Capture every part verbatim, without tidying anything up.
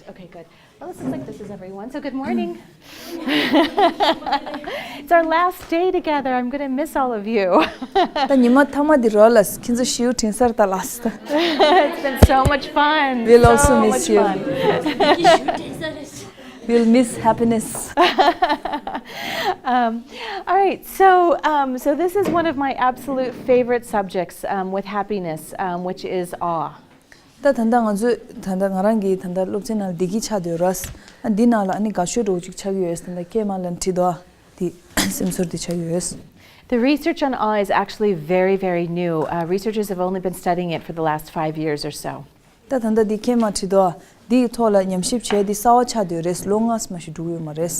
Okay, good. Well, this looks like this is everyone. So, good morning. It's our last day together. I'm going to miss all of you. ད་ཉི་མ་མཐའ་མ་འདི་རོ་ལ་ཁྱེད་ཚོ་ཤིའུ་དྲན་སར་ད་ལ། It's been so much fun. We'll also So miss much you. Fun. We'll miss happiness. Um, all right, so um, so this is one of my absolute favorite subjects um, with happiness, um, which is awe. ད་ད་ལྟ་ང་ཚོས་ད་ལྟ་ང་རང་གིས་ད་ལྟ་སློབ་ཚན་ནང་བསྡད་ཀྱི་ཆགས་བསྡད་ཡོད་ར། ཨ་འདི་ནང་ལ་ཨ་ནི་དགའ་ཤོས་འདྲ་བོ་ཅིག་ཆགས་ཀྱི་ཡོད། ད་ལྟ་ཀྱེ་མ་ལ་ཁྲིད་དོ་ཨ་དེ་སེམས་ཚོར་དེ་ཆགས་ཀྱི་ཡོད། The research on awe is actually very, very new. Uh, researchers have only been studying it for the last five years or so. ད་ད་ལྟ་འདི་ཀྱེ་མ་ཁྲིད་དོ་ཨ་འདིའི་ཐོག་ལ་ཉམས་ཞིབ་བྱས་འདི་གསར་བ་ཆགས་བསྡད་ཡོད་རེད། ལོ་ལྔ་ཙམ་ཞིག་འགྲོ་གི་ཡོད་མ་རེད།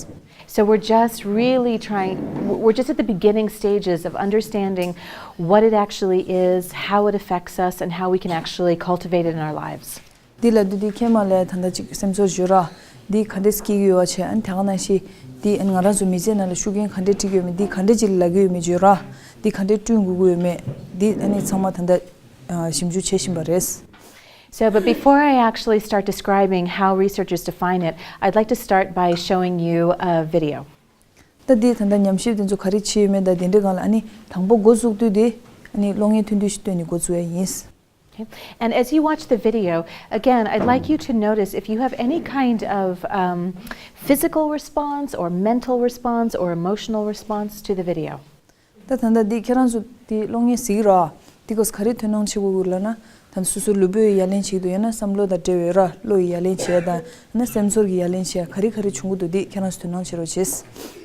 So we're just really trying, we're just at the beginning stages of understanding what it actually is, how it affects us, and how we can actually cultivate it in our lives. འདི་ལབ་དུས་འདི་ཁྱེད་མ་ལས་ད་ལྟ་ཅིག་སེམས་ཚོར་བརྗོད་ར། འདི་ག་འདྲས་སྐྱེ་གི་ཡོད་བ་བྱས། ཨ་ནི་དེ་ག་ནང་བཞིན་འདི་ཨ་ནི་ང་རང་ཚོ་མི་ཚེ་ནང་ལ་ཤུགས་རྐྱེན་ག་འདྲས་སྤྲད་ཀྱི་ཡོད་མེད། འདི་ག་འདྲས་ཅིག་ལ་ལབ་ཀྱི་ཡོད་མེད་བརྗོད་ར། འདི་ག་འདྲས་བསྐྲུན་དགོས་ཀྱི་ཡོད་མེད། འདི་ཨ་ནི་ཚང་མ་ད་ལྟ་ཞིབ་འཇུག་བྱེད་བཞིན་པ་རེད། So, but before I actually start describing how researchers define it, I'd like to start by showing you a video. ད་འདི་ད་ལྟ་ཉམས་ཞིབ་དེ་ཚོ་ག་རེ་བྱས་ཡོད་མེད་ད་དེ་འདྲའི་སྒང་ལ་ཨ་ནི་དང་པོ་འགོ་བཙུགས་དུས་དེ་ཨ་ནི་གློག་བརྙན་ཐུང་ཐུང་ཞིག་སྟོན་ནས་འགོ་བཙུགས་ཡ་ཡིན། Okay. And as you watch the video, again, I'd like you to notice if you have any kind of um, physical response or mental response or emotional response to the video. ད་ད་ལྟ་འདི་ཁྱེད་རང་ཚོ་འདི་གློག་བརྙན་གཟིགས་རོགས། འདི་སྐབས་ག་རེ་དོ་སྣང་བྱེད་དགོས་ཀྱི་ལབ་ན། ད་སོ་སོ་ལུས་པོའི་ཡ་ལན་བྱེད་ཀྱི་འདུག་ཡང་ན་བསམ་བློ་དང་འབྲེལ་བའི་ར་བློ་ཡི་ཡ་ལན་བྱེད་ཡ་དང་ཡང་ན་སེམས་ཚོར་གྱི་ཡ་ལན་བྱེད་ཡ་ག་རེ་ག་རེ་བྱུང་གི་འདུག་འདི་ཁྱེད་རང་ཚོ་དོ་སྣང་བྱེད་རོགས་བྱེད།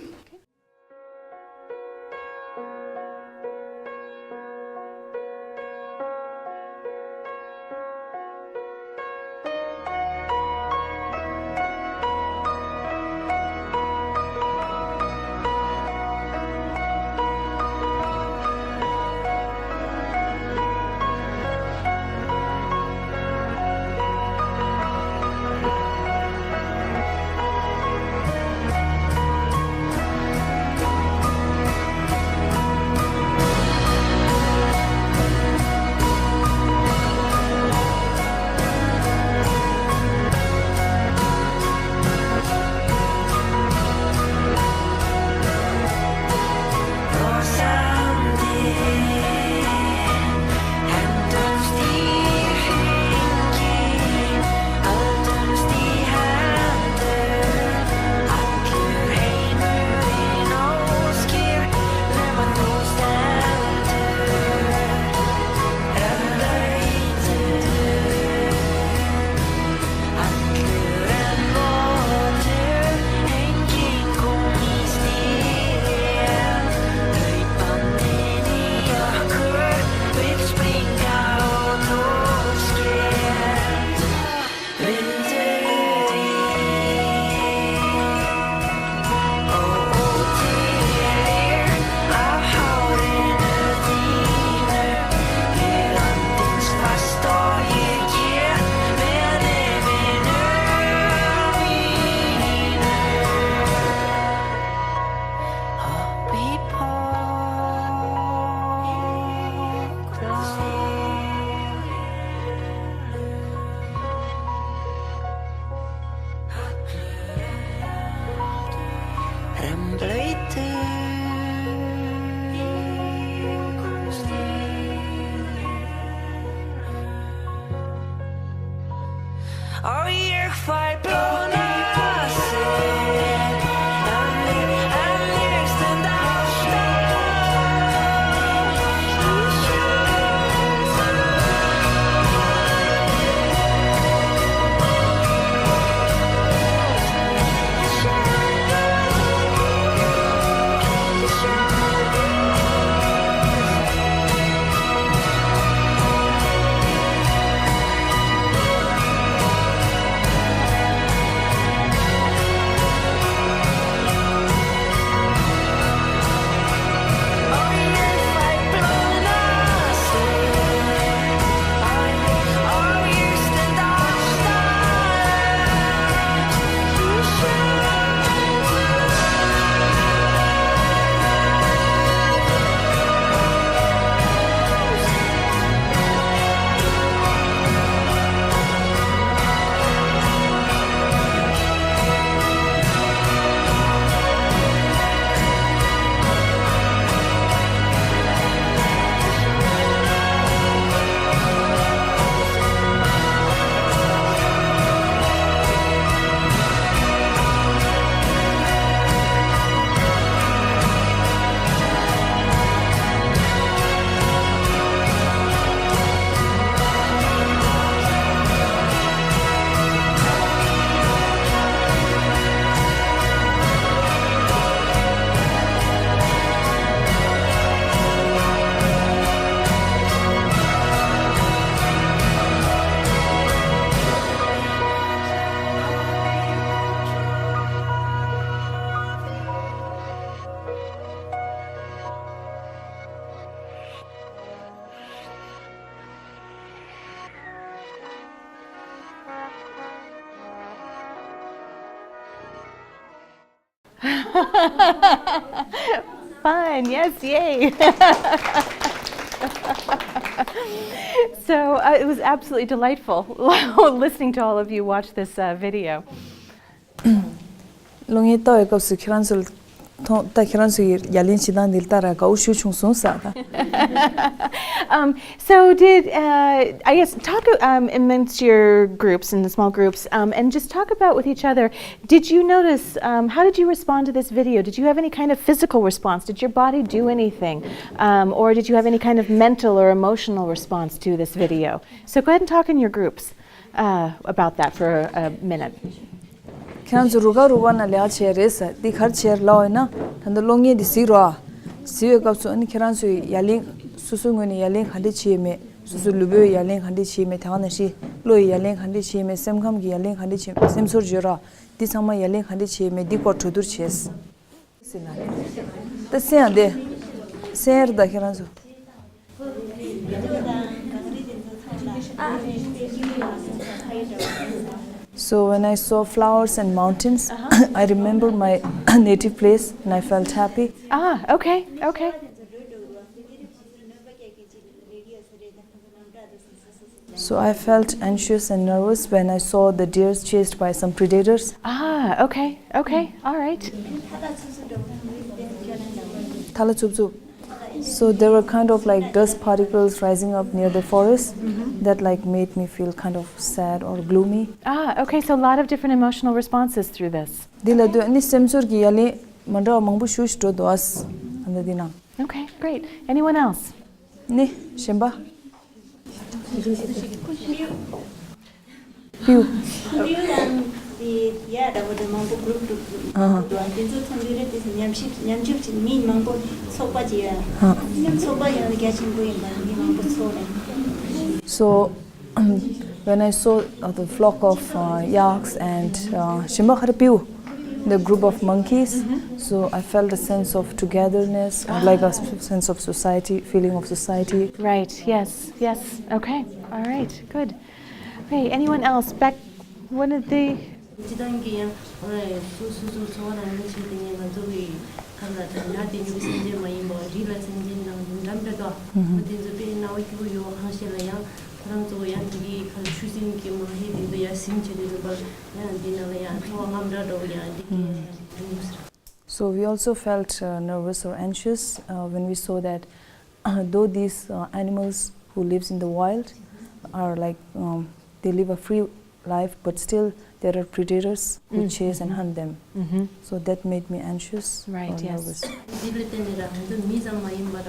Fun, yes, yay. So uh, it was absolutely delightful listening to all of you watch this uh, video. གློག་བརྙན་ལྟ་བའི་སྐབས་སུ་ཁྱེད་རང་ཚོ་མཐོང་ད་ཁྱེད་རང་ཚོ་ཡི་ཡ་ལན་བྱེད་སྟངས་འདི་ལྟ་ར་དགའ་བོ་ཞུ་བྱུང་སོང་ས་ད། Um, so did uh, I guess talk um, amongst your groups in the small groups um, and just talk about with each other. Did you notice? Um, how did you respond to this video? Did you have any kind of physical response? Did your body do anything, um, or did you have any kind of mental or emotional response to this video? So go ahead and talk in your groups uh, about that for a minute. ཁྱེད་རང་ཚོ་རུ་ཁག་རུ་བ་ན་ལས་ཀ་བྱས་རེད་ཟེར་འདི་གར་བྱས་ལབ་ཡིན་ན་ད་ལྟ་གློག་བརྙན་འདི་གཟིགས་རོགས། གཟིགས་པའི་སྐབས་སུ་ཨ་ནི་ཁྱེད་རང་ཚོའི་ཡ་ལན་སོ་སོའི་ངོས་ནས་ཡ་ལན་ག་འདྲས་བྱས་མེད། སོ་སོའི་ལུས་པོའི་ཡ་ལན་ག་འདྲས་བྱས་མེད། དེ་ག་ནང་བཞིན་བློ་ཡི་ཡ་ལན་ག་འདྲས་བྱས་མེད། སེམས་ཁམས་ཀྱི་ཡ་ལན་ག་འདྲས་བྱས་མེད། སེམས་ཚོར་བརྗོད་རོགས། འདི་ཚང་མ་ཡ་ལན་ག་འདྲས་བྱས་མེད་འདི་སྐོར་གྲོས་བསྡུར་བྱས། ཟེར་ན་ད་སེ་ཡང་དེ་སེ་ཡར་ད་ཁྱེད་རང་ཚོ། So when I saw flowers and mountains, I remember my native place and I felt happy. Ah, okay, okay. So I felt anxious and nervous when I saw the deers chased by some predators. Ah, okay, okay, all right. ཐ་ལ་འཚུབ་འཚུབ། So there were kind of like dust particles rising up near the forest that like made me feel kind of sad or gloomy. Ah, okay, so a lot of different emotional responses through this. འདི་ལ་དུས་ནི་སེམས་ཚོར་གྱི་ཡ་ལན་མ་འདྲ་བ་མང་པོ་ཞུ་ཞིག་འགྲོ་འདུག་ཨ། ཨ་འདི་ན། Okay, great. Anyone else? ནི་གཞན་པ། པིའུ། ཡ་ད་བོ་དེ་མང་པོ་གུ་རུབ་གུ་རུབ་འདུག་དེ་ཚོ་མཐོང་དུས་རེད་དེ་ཚོ་ཉམས་ཞིབ་ཉམས་ཞིབ་ཀྱི་མི་མང་པོ་ཚོགས་པ་ཅིག་ཡ་ཚོགས་པ་ཡང་རྒྱ་ཆེན་པོ་ཡིན་པ་མི་མང་པོ་ཚོགས་ནས། So when I saw uh, the flock of uh, yaks and uh, གཞན་པ་ག་རེ་པིའུ། The group of monkeys, so I felt a sense of togetherness, or like a s- sense of society, feeling of society. Right, yes, yes. Okay, all right, good. Okay, anyone else? Back, one of the. སྤྱི་བཏང་གི་ཡང་སོ་སོ་སོ་ཚོ་རང་ཉིད་བྱས་ཏེ་ངས་ང་ཚོ་གི་ཁམས་ལ་དང་ཡང་དེ་ཉུ་གི་སེམས་ཅན་མ་ཡིན་པ་རི་ལ་སེམས་ཅན་དང་འདྲ་འདྲ་དོ་དེ་ཚོ་དཔེ་སྣང་བ་སྐྱིད་པོ་ཡོད་གང་ཤེས་ལ་ཡང་ཁོ་རང་ཚོ་ཡང་དེ་གི་ཁར་ཆུ་སྲིན་གྱི་མ་ཧེ་དེ་ཚོ་ཡང་སིམ་བྱས་ཏེ་འདུག་པར་ཡང་འདི་ནང་ལ་ཡང་ཚོ་བ་རྔམ་འདྲ་འདྲ་བོ་ཡང་འདི་གི་ཡང་འདུག་ཟེར། So we also felt uh, nervous or anxious uh, when we saw that uh, though these uh, animals who lives in the wild are like um, they live a free life, but still there are predators who chase and hunt them. So that made me anxious Right, or yes. nervous. འདི་ལ་བརྟེན་ནས་ར་ང་ཚོ་མི་ཙམ་མ་ཡིན་པ་ར་ད་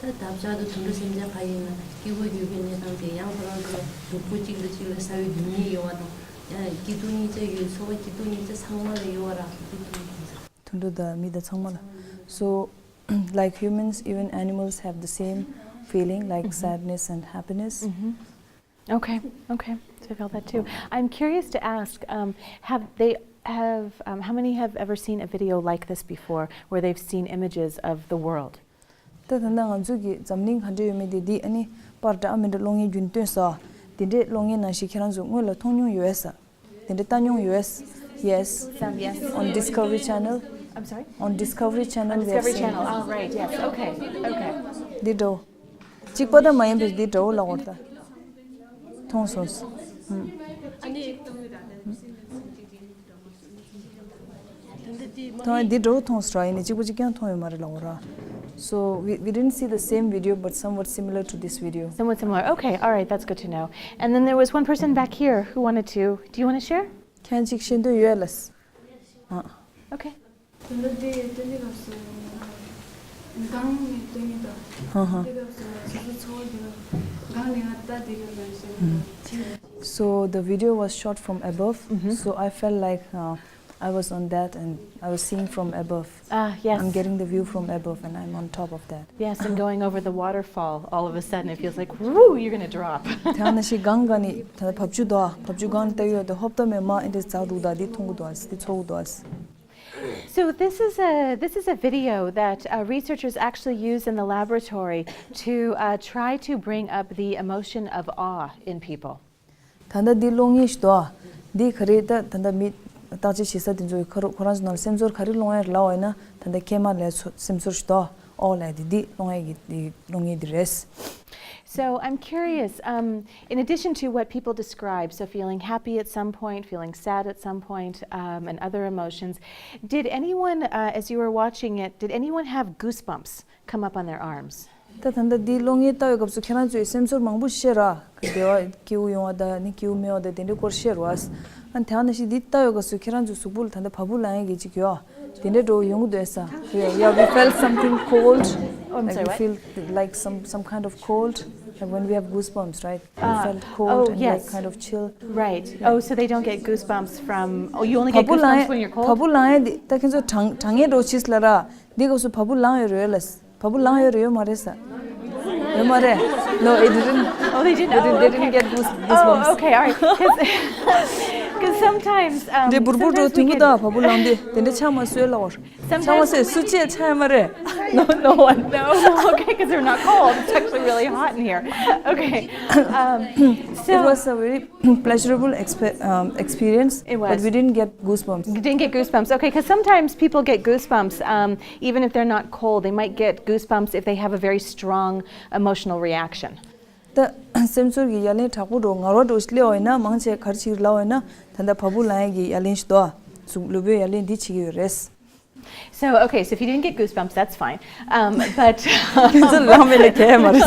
འདབ་ཆགས་དང་དུད་འགྲོ་སེམས་ཅན་ག་ཡིན་ན་སྐྱིད་པོ་ཡོད་པའི་གནས་སྟངས་དེ་ཡང་ཁོ་རང་ཚོ་ལ་སྡུག་པོ་གཅིག་ལ་གཅིག་ལ་ཟ་བའི་སྡུག་བསྔལ་ཡོད་པ་དང་ཡང་སྐྱིད་སྡུག་གཉིས་ཆ་ཡོད་ཚོར་བ་སྐྱིད་སྡུག་གཉིས་ཆ་ཚང་མ་ལ་ཡོད་པ་ར་སྐྱིད་སྡུག་གཉིས་ཆ། དུད་འགྲོ་དང་མི་དང་ཚང་མ་ལ། So like humans, even animals have the same feeling like sadness and happiness. Okay, okay. So I felt that too. I'm curious to ask, um, have they have um, how many have ever seen a video like this before, where they've seen images of the world? ད་ད་ལྟ་ང་ཚོ་གི་འཛམ་གླིང་ག་འདྲ་ཡོད་མེད་དེ་འདི་ཨ་ནི་པར་འདྲ་ཨ་མི་འདྲ་གློག་བརྙན་རྒྱུན་སྟོན་ས། དེ་འདྲའི་གློག་བརྙན་ནང་བཞིན་ཁྱེད་རང་ཚོ་སྔོན་ལ་མཐོང་མྱོང་ཡོད་ས། དེ་འདྲ་ལྟ་མྱོང་ཡོད་ས། Yes. Some, yes. On Discovery Channel. I'm sorry? On Discovery Channel. On We have Discovery seen. Channel. Oh, right, yes. Okay, okay. འདི་འདྲ་བོ། གཅིག་པ་ད་མ་ཡིན་པའི་འདི་འདྲ་བོ་ལ་འོར་ད། མཐོང་སོང་། ད་འདི་འདྲ་བོ་མཐོང་སོང་ར་ཡིན་ནི་གཅིག་པ་གཅིག་རྐྱང་མཐོང་ཡོད་མ་རེད་ལ་འོ་ར། So we, we didn't see the same video but somewhat similar to this video. Somewhat similar. Okay, all right, that's good to know. And then there was one person back here who wanted to. Do you want to share? ཁྱེད་ཅིག་ཤེས་འདོད་ཡོད་ལ། ཨ། Okay. དེ་འདྲ་དེ་དེ་འདྲ་སྐབས་སུ་སྒང་ནས་སྟོན་གྱི་འདུག་ཧ་ཧ། དེ་སྐབས་སུ་སོ་སོ་ཚོར་བ་དེ་སྒང་ནས་ང་ལྟ་དེ་ག་ལ་ཞེས་ནས་ཅི། So the video was shot from above, so I felt like uh, I was on that and I was seeing from above. Ah, yes. I'm getting the view from above and I'm on top of that. Yes, and going over the waterfall, all of a sudden it feels like, woo, you're going to drop. དེ་ནང་བཞིན་སྒང་ག་ནས་ད་བབ་ཆུ་དོ་བབ་ཆུ་སྒང་ལྟ་ཡོད་དེ་ཧོབ་ཏ་མེ་མ་ཨེ་འདྲ་ཛ་རུ་ད་དེ་མཐོང་གི་འདུག་ཨ་དེ་ཚོར་གི་འདུག་ཨ། So this is a this is a video that uh, researchers actually use in the laboratory to uh, try to bring up the emotion of awe in people. ད་ལྟ་འདི་གློག་བརྙན་ཞིག་འདུག་ཨ། འདི་ག་རེ་ད་ད་ལྟ་མི་ བརྟག་དཔྱད་བྱེད་ས་དེ་ཚོ་གི་ཁ་རུ་ཁོ་རང་ཚོ་ནང་ལ་སེམས་ཚོར་ག་རེ་སློང་ཡ་ལབ་པ་ཡིན་ན། ད་ལྟ་ཀེ་མ་ལའི་ཚོ་སེམས་ཚོར་ཞིག་འདུག་ཨོ་ལབ་ཡ་དེ་འདི་སློང་ཡ་གི་དེ་སློང་ཡ་དེ་རེད། So I'm curious, um, in addition to what people describe, so feeling happy at some point, feeling sad at some point, um, and other emotions, did anyone, uh, as you were watching it, did anyone have goosebumps come up on their arms? ད་ད་ལྟ་འདི་སློང་ཡ་ལྟ་བའི་སྐབས་སུ་ཁྱེད་རང་ཚོས་སེམས་ཚོར་མང་པོ་བཤད་ར། བདེ་བ་སྐྱིད་པོ་ཡོང་བ་དང་ནི་སྐྱིད་པོ་མེད་པ་དང་དེ་འདྲའི་སྐོར་བཤད་ར། ཨ་ནི་དེ་ནང་བཞིན་འདི་ལྟ་བའི་སྐབས་སུ་ཁྱེད་རང་ཚོའི་གཟུགས་པོ་ལ་ད་ལྟ་བ་སྤུ་ལངས་ཡ་གི་ཅིག་ཡོད། དེ་འདྲའི་འདྲ་བོ་ཡོང་གི་འདུག་ས། Yeah, yeah, we felt something cold. Oh, I'm Like sorry, we what? feel like some some kind of cold. Like when we have goosebumps, right? We Ah, felt cold oh, and yes. Like kind of chill. Right. Oh, so they don't get goosebumps from. Oh, you only get བ་སྤུ་ལངས་goosebumps when you're ཡ་བ་cold? སྤུ་ལངས་ཡ་འདི་ད་ཁྱེད་ཚོ་གྲང་གྲང་ངེས་འདྲ་བོ་བྱས་ལབ་ར། འདི་སྐབས་སུ་བ་སྤུ་ལངས་ཡོད་རེད་ལ། བ་སྤུ་ལངས་ཡོད་རེད་ཡོད་མ་རེད་ས། ཡོད་མ་རེད། No, it didn't. Oh, they didn't. They didn't, Oh, they didn't okay. Get goose, Oh, goosebumps. Okay, all right. Because sometimes, um, འདི་འབུར་འབུར་འགྲོ་དུས་གུ་ད་བ་སྤུ་ལངས་འདི་དེ་འདྲ་ཆགས་མ་སོང་ལབ་པ། ཆགས་མ་སོང་སུ་ཅིག་ཆགས་ཡོད་མ་རེད། No, no one. No, no, okay, because they're not cold. It's actually really hot in here. Okay. Um, It so was a very pleasurable expe- um, experience, It was. But we didn't get goosebumps. You didn't get goosebumps. Okay, because sometimes people get goosebumps, um, even if they're not cold. They might get goosebumps if they have a very strong emotional reaction. ད་སེམས་ཚོར་གྱི་ཡ་ལན་དྲག་པོ་འགྲོ་ངར་བ་འགྲོ་ཞིག་སླེབས་པ་ཡིན་ན། མང་ཆེ་ག་རེ་ཞིག་ལབ་པ་ཡིན་ན། ད་ལྟ་བ་སྤུ་ལངས་ཡ་གི་ཡ་ལན་ཞིག་འདུག་གཟུགས་ལུས་པོའི་ཡ་ལན་འདི་བྱེད་ཀྱི་ཡོད་རེད། So, okay, so if you didn't get goosebumps, that's fine. Um, but ཁྱེད་ཚོ་ལངས་མེད་ལ་གལ་མ་རེད།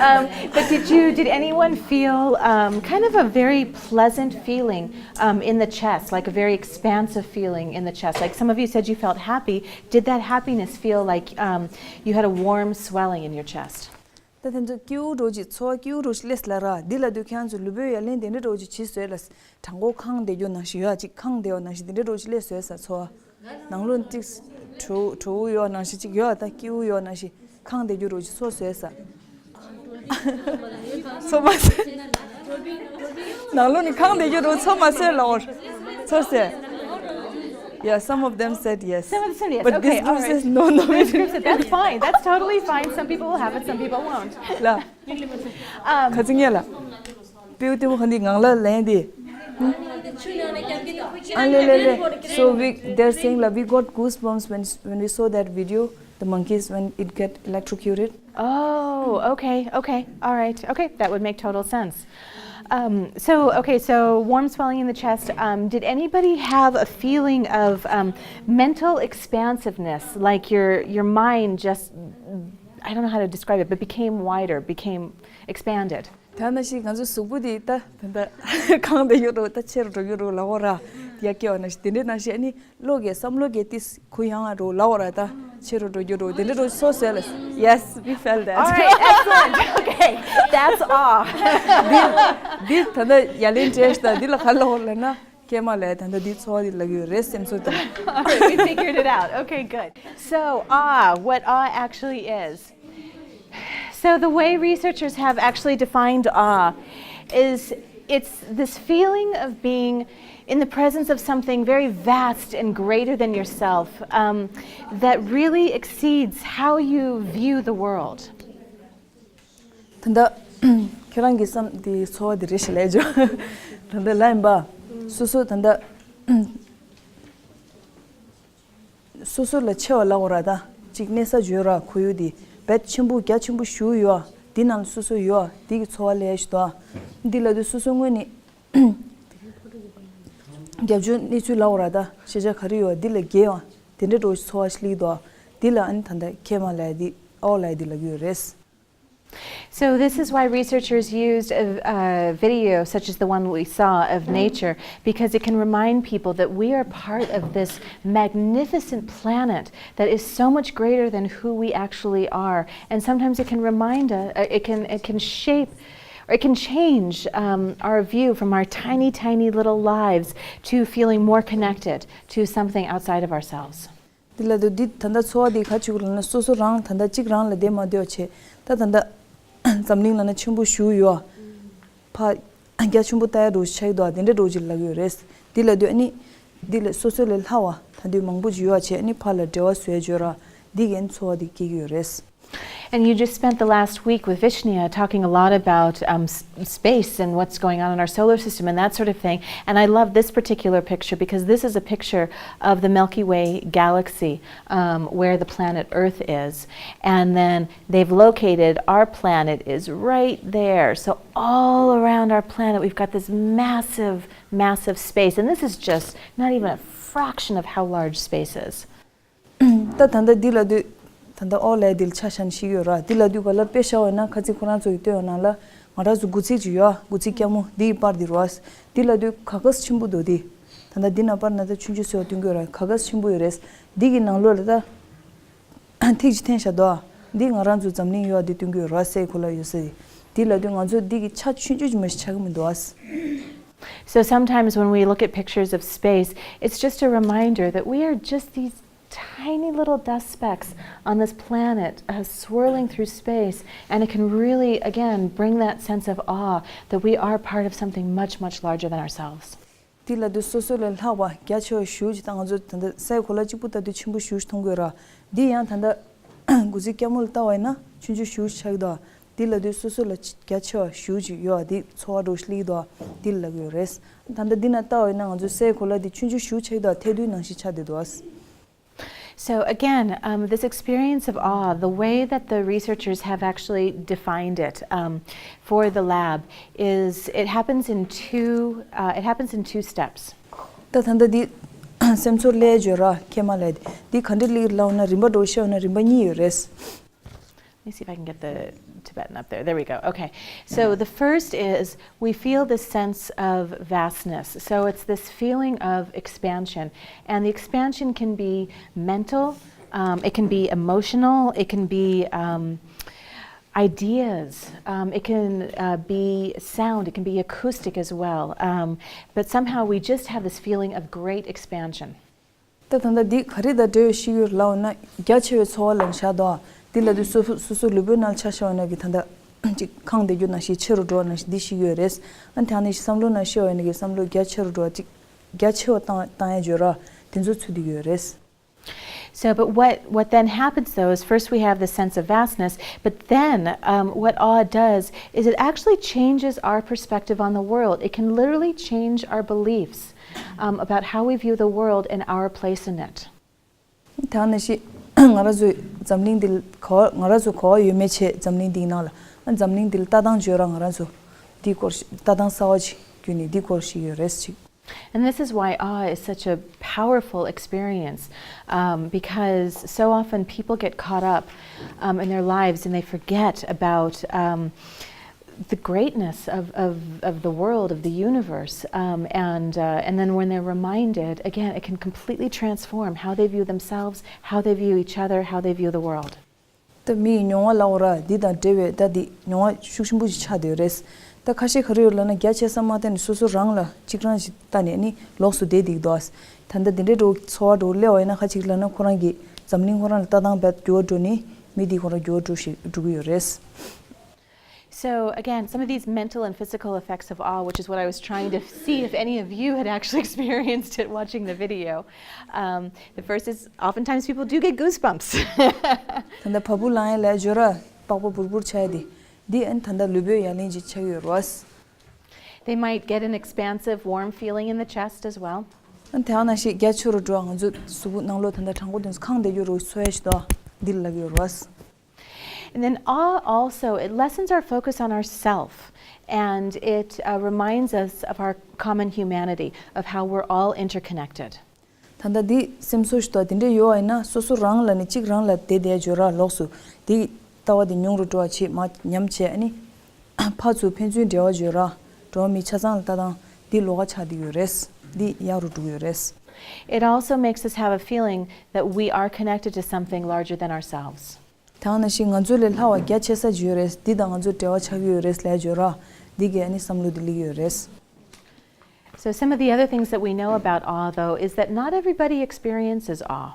Um, but did you, did anyone feel um, kind of a very pleasant feeling um, in the chest, like a very expansive feeling in the chest? Like some of you said you felt happy. Did that happiness feel like um, you had a warm swelling in your chest? ད་དེ་ཚོ་སྐྱིད་པོ་འདྲ་བོ་ཅིག་ཚོར་བ་སྐྱིད་པོ་འདྲ་བོ་ཞིག་སླེབས་ལབ་ར། འདི་ལབ་དུས་ཁྱེད་རང་ཚོ་ལུས་པོའི་ཡ་ལན་དེ་འདྲ་འདྲ་བོ་ཅིག་བྱེད་སོང་ལ། དྲང་པོ་ཁེངས་བསྡད་རྒྱུ་ནང་བཞིན་ཡོད་ཅིག་ཁེངས་བསྡད་པ་ནང་བཞིན་དེ་འདྲ་འདྲ་བོ་ཅིག་སླེབས་སོང་ས་ཚོར་བ། ནང་ལོགས་ནས་ཅིག་བྲོ་བྲོ་བོ་ཡོད་ནང་བཞིན་ཅིག་ཡོད། ད་སྐྱིད་པོ་ཡོད་ནང་བཞིན་ཁེངས་བསྡད་རྒྱུ་འདྲ་བོ་ཅིག་ཚོར་སོང་ས། ཚོར་མ་སོང་། ནང་ལོགས་ནས་ཁེངས་བསྡད་རྒྱུ་འདྲ་བོ་ཚོར་མ་སོང་ལབ་པ། ཚོར་སོང་། Yeah, some of them said yes. Some of them said yes. But Okay, this all group right. Says no, no, we This didn't. Group said, that's fine. That's totally fine. Some people will have it, some people won't. ལ། Um, ཁ་ཚིག་ཉེ་ལ། པིའུ་ཏིའུ་ཧ་འདི་ངང་ལ་ལན་འདི། ཨ་ལེ་ལེ་ལེ། So we, they're saying like we got goosebumps when when we saw that video, the monkeys when it get electrocuted. Oh, okay, okay, all right, okay, that would make total sense. Um, so, okay, so warm swelling in the chest. Um, did anybody have a feeling of um, mental expansiveness, like your your mind just, I don't know how to describe it, but became wider, became expanded? ད་ནང་བཞིན་ང་ཚོའི་གཟུགས་པོ་འདི་ད་ད་ད་ཁེངས་བསྡད་ཡོད་འགྲོ། ད་ཆེ་རུ་འགྲོ་ཡོད་འགྲོ་ལབ་པ་ར། ཡ་སྐྱེ་བ་ནང་བཞིན་དེ་འདྲའི་ནང་བཞིན་ཨ་ནི། བློ་གི་བསམ་བློ་གི་ཏིས་གུ་ཡངས་འགྲོ་ལབ་པ་ར། ད་ཆེ་རུ་འགྲོ་རྒྱུ་འགྲོ་དེ་འདྲ་འགྲོ་སོ་སོ་ལ། Yes, we felt that. All right, excellent. Okay, that's awe. འདི་འདི་ད་ལྟ་ཡ་ལན་སྤྲད་ཤག་ད་འདི་ལ་ག་ལབ་པ་ལབ་ན་ཀེ་མ་ལ་ད་ལྟ་འདི་ཚོར་བ་འདི་ལབ་ཀྱི་ཡོད་རེད་སེམས་ཚོར་དང་། All right, we figured it out. Okay, good. So, awe, what awe actually is. So, the way researchers have actually defined awe is it's this feeling of being in the presence of something very vast and greater than yourself um, that really exceeds how you view the world. ད་ལྟ་ཁྱེད་རང་གི་བསམ་དེ་ཚོར་བ་དེ་རེད་ཞེས་ལབ་ཡོད། ད་ལྟ་ལ་ཡིན་པ། སོ་སོ་ད་ལྟ་སོ་སོ་ལ་ཆེ་བ་ལབ་པ་ར། ད་ཅིག་གནས་ས་ཡོད་ར། ཁོར་ཡུག་དེ་བེད་ཆེན་པོ་རྒྱ་ཆེན་པོ་ཞིག་ཡོད། འདི་ནང་ལ་སོ་སོ་ཡོད། འདི་གི་ཚོར་བ་ལས་ཞིག་ཏོ། འདི་ལབ་དུས་སོ་སོ་དངོས་ནས་རྒྱབ་ལྗོངས་གནས་ཚུལ་ལབ་པ་ར། ད་ཤེས་བྱ་ག་རེ་ཡོད་འདི་ལས་བརྒལ་བ་དེ་འདྲ་འདྲ་བོ་ཞིག་ཚོར་བ་ཞིག་སླེབས་ཀྱི་འདུག་འདི་ལ་ཨ་ནི་ད་ལྟ་ཀེ་མ་ལབ་ཡ་འདི་ཨོ་ལབ་ཡ་འདི་ལབ་ཀྱི་ཡོད་རེད། So, this is why researchers used a, a video such as the one we saw of nature, because it can remind people that we are part of this magnificent planet that is so much greater than who we actually are. And sometimes it can remind us, uh, it can, it can shape, or it can change um, our view from our tiny, tiny little lives to feeling more connected to something outside of ourselves. འདི་ལ་དུ་འདི་ད་ལྟ་ཚོར་བ་འདི་ག་ཅིག་ལབ་ན་སོ་སོ་རང་ད་ལྟ་གཅིག་རང་ལ་བསྡད་མ་སྡོད་བྱས། ད་ད་ལྟ་འཛམ་གླིང་ལ་ན་ཆེན་པོ་ཞིག་ཡོད། ཕ་རྒྱ་ཆེན་པོ་ལྟ་ཡ་འདྲ་བོ་ཞིག་ཆགས་ཀྱི་འདུག་དེ་འདྲ་འདྲ་བོ་ཅིག་ལབ་ཀྱི་ཡོད་རེད། འདི་ལ་དུ་ཨ་ནི་འདི་ལས་སོ་སོ་ལས་ལྷག་པ་ད་དུང་མང་པོ་ཅིག་ཡོད་བྱས། ཨ་ནི་ཕ་ལ་འབྲེལ་བ་བཟོས་བརྗོད་ར་འདི་གའི་ཚོར་བ་འདི་སྐྱེ་གི་ཡོད་རེད། And you just spent the last week with Vishnia talking a lot about um, s- space and what's going on in our solar system and that sort of thing. And I love this particular picture because this is a picture of the Milky Way galaxy, um, where the planet Earth is. And then they've located our planet is right there. So all around our planet, we've got this massive, massive space. And this is just not even a fraction of how large space is. ད་ད་ལྟ་འདི་ལབ་དུས་ད་ལྟ་ཨོ་ལས་འདི་ལ་ཆ་བཞག་ནས་ཤེས་ཀྱི་ཡོད་ར། འདི་ལབ་དུས་ག་ལ་དཔེ་བཞག་པ་ཡིན་ན་ཁ་ཚིག་ཁོ་རང་ཚོ་གི་སྟོན་པ་ནང་ལ་ང་རང་ཚོ་དགུ་ཚིགས་ཅིག་ཡོད། དགུ་ཚིགས་སྐྱ་མོ་འདི་ཡི་པར་འདི་ར། འདི་ལབ་དུས་ག་ག་ཆེན་པོ་འདུག་འདི། ད་ལྟ་འདི་ན་པར་ན་ད་ཆུང་ཆུང་ཟེར་བ་སྟོན་གྱི་ཡོད་ར། ག་ག་ཆེན་པོ་ཡོད་རེད། འདི་གི་ནང་ལོགས་ལ་ད་ཐིག་ཅིག་འཐེན་བཞག་འདུག་འདི་ང་རང་ཚོ་འཛམ་གླིང་ཡོད་འདི་སྟོན་གྱི་ཡོད་ར། སའི་གོ་ལ་ཡོད་ས་འདི་ལབ་དུས་ང་ཚོ་འདི་གི་ཆ་ཆུང་ཆུང་ཅིག་མ་ཞིག་ཆགས་ཀྱི་མི་འདུག་ཨ། So sometimes when we look at pictures of space, it's just a reminder that we are just these tiny little dust specks on this planet uh, swirling through space, and it can really, again, bring that sense of awe that we are part of something much, much larger than ourselves. དེ་ལ་དུས་སོ་སོ་ལས་ལྷག་པ་རྒྱ་ཆེ་བ་ཞེ་པོ་ཅིག་དང་ང་ཚོ་ད་ལྟ་སའི་གོ་ལ་གཅིག་པུ་ལྟ་དུས་ཆེན་པོ་ཞེ་པོ་ཅིག་མཐོང་གི་ཡོད་ར། འདི་ཡང་ད་ལྟ་དགུ་ཚིགས་སྐྱ་མོ་ལ་ལྟ་བ་ཡིན་ན་ཆུང་ཆུང་ཞེ་པོ་ཅིག་ཆགས་ཀྱི་འདུག་འདི་ལ་དུས་སོ་སོ་ལ་རྒྱ་ཆེ་བ་ཞེ་པོ་ཅིག་ཡོད་འདི་ཚོར་བ་འདྲ་བོ་ཞིག་སླེབས་ཀྱི་འདུག་འདི་ལ་ལབ་ཀྱི་ཡོད་རེད། ད་ལྟ་འདི་ན་ལྟ་བ་ཡིན་ན་ང་ཚོ་སའི་གོ་ལ་འདི་ཆུང་ཆུང་ཞེ་པོ་ཅིག་ཆགས་ཀྱི་འདུག་ཐལ་རྡུལ་ནང་བཞིན་ཆགས་བསྡད་འདུག So again, um, this experience of awe, the way that the researchers have actually defined it um, for the lab, is it happens in two. Uh, it happens in two steps. ད་ད་ལྟ་འདི་སེམས་ཚོར་སླེབས་ཡོད་ར་ཁྱེད་མ་ལབ་འདི་ག་འདྲ་སླེབས་ལབ་ན་རིམ་པ་འདྲ་བོ་བཤད་ན་རིམ་པ་གཉིས་ཡོད་རེད། Let me see if I can get the Tibetan up there. There we go. Okay. So the first is we feel this sense of vastness. So it's this feeling of expansion. And the expansion can be mental, um, it can be emotional, it can be um, ideas, um, it can uh, be sound, it can be acoustic as well. Um, but somehow we just have this feeling of great expansion. ད་ད་ལྟ་འདི་ག་རེ་དང་འབྲེལ་བའི་ཤེས་ཡོན་ལབ་ན་རྒྱ་ཆེ་བའི་ཚོར་བ་ལ་བཞག་འདུག་འདི་ལ་དུས་སོ་སོ་སོ་སོ་ལུས་པོའི་ནང་ཆ་བཞག་ན་གི་ད་ལྟ་ཅིག་ཁེངས་བསྡད་རྒྱུ་ནང་བཞིན་ཆེ་རུ་འགྲོ་བ་ནང་བཞིན་འདི་ཤེས་ཡོན་རེད། ཨ་དེ་ནས་བསམ་བློ་ནང་ཤེས་པ་ཡིན་ན་གི་བསམ་བློ་རྒྱ་ཆེ་རུ་འགྲོ་བ་ཅིག་རྒྱ་ཆེ་བ་བཏང་བཏང་ཡ་བརྗོད་ར་དེ་ཚོ་ཚུད་བསྡད་ཡོད་རེད། So, but what, what then happens though is first we have the sense of vastness, but then um, what awe does is it actually changes our perspective on the world. It can literally change our beliefs um, about how we view the world and our place in it. ད་ནི་ཤི་ང་རང་ཚོའི་འཛམ་གླིང་འདི་ག་བ་ང་རང་ཚོ་ག་བ་ཡོད་མེད་ཆེད་འཛམ་གླིང་འདིའི་ནང་ལ་འཛམ་གླིང་འདི་ལ་ལྟ་སྟངས་བརྗོད་ར་ང་རང་ཚོ་འདིའི་སྐོར་ལྟ་སྟངས་གསར་བ་ཅིག་བརྒྱུད་ནས་འདིའི་སྐོར་ཞིག་ཡོད་རེད་ཅིག And this is why awe is such a powerful experience um, because so often people get caught up um, in their lives and they forget about um, the greatness of, of, of the world, of the universe. Um, and, uh, and then when they're reminded, again, it can completely transform how they view themselves, how they view each other, how they view the world. ད་མི་ཡི་མྱོང་བ་ལབ་དགོས་ར་འདི་དང་འབྲེལ་བའི་ད་འདི་མྱོང་བ་ཤུགས་ཆེན་པོ་ཞིག་ཆགས་བསྡད་ཡོད་རེད། ད་ཁ་ཤས་ག་རེ་ཡོད་ལབ་ན་རྒྱ་ཆེ་ས་མ་བལྟས་ནས་སོ་སོ་རང་ལ་གཅིག་རང་ཞིག་ལྟ་ནས་ནི་ལོགས་སུ་བསྡད་བསྡད་ཀྱི་འདུག་ད་ལྟ་འདི་འདྲའི་འགྲོ་ཚོར་བ་འགྲོ་སླེབས་པ་ཡིན་ན་ཁ་ཅིག་ལབ་ན་ཁོ་རང་གི་འཛམ་གླིང་ཁོ་རང་ལ་ལྟ་སྟངས་རྦད་འགྱུར་བ་འགྲོ་ནི་མི་འདི་ཁོ་རང་འགྱུར་བ་འགྲོ་ཞིག་འགྲོ་གི་ཡོད་རེད། So, again, some of these mental and physical effects of awe, which is what I was trying to see if any of you had actually experienced it watching the video. Um, the first is oftentimes people do get goosebumps. ད་ལྟ་བ་སྤུ་ལངས་ཡ་ལས་འབྱོར་ར་པགས་པ་འབུར་འབུར་ཆགས་ཡ་དེ་འདི་ཨན་ད་ལྟ་ལུས་པོའི་ཡ་ལན་ཅིག་ཆགས་ཡོད་རེད། They might get an expansive, warm feeling in the chest as well. ཨན་དེ་ཡང་ན་ཞིག་རྒྱ་ཆེ་རུ་འགྲོ་བ་ང་ཚོ་གཟུགས་པོ་ནང་ལོགས་ད་ལྟ་གྲང་པོ་དེ་ཚོ་ཁེངས་བསྡད་རྒྱུ་རུ་ཚོར་ཡ་ཞིག་འདུག་འདི་ལ་ལབ་ཡོད་རེད། And then awe also, it lessens our focus on ourself and it uh, reminds us of our common humanity, of how we're all interconnected. ད་ལྟ་འདི་སེམས་གསོ་ཞིག་དང་དེ་འདྲ་ཡོད་པ་ཡིན་ན་སོ་སོ་རང་ལ་ནི་གཅིག་རང་ལ་བསྡད་བསྡད་བརྗོད་ར་ལོགས་སུ་འདི་ལྟ་བ་འདི་ཉུང་རུ་འགྲོ་བ་བྱེད་མ་ཉམས་བྱས་ཨ་ནི་ཕར་ཚུར་ཕན་ཚུན་འབྲེལ་བ་བརྗོད་ར་འགྲོ་བ་མི་ཆ་ཚང་ལ་ལྟ་སྟངས་འདི་ལོགས་ཀ་ཆགས་བསྡད་ཡོད་རེད། འདི་ཡག་རུ་འགྲོ་གི་ཡོད་རེད། It also makes us have a feeling that we are connected to something larger than ourselves. དེ་ནང་བཞིན་ང་ཚོ་ལས་ལྷག་པ་རྒྱ་ཆེ་ས་ཅིག་ཡོད་རེད། འདི་དང་ང་ཚོ་འབྲེལ་བ་ཆགས་ཀྱི་ཡོད་རེད་ལབ་བརྗོད་ར་འདི་གས་ཨ་ནི་བསམ་བློ་འདི་སླེབས་ཀྱི་ཡོད་རེད། So some of the other things that we know about awe, though, is that not everybody experiences awe.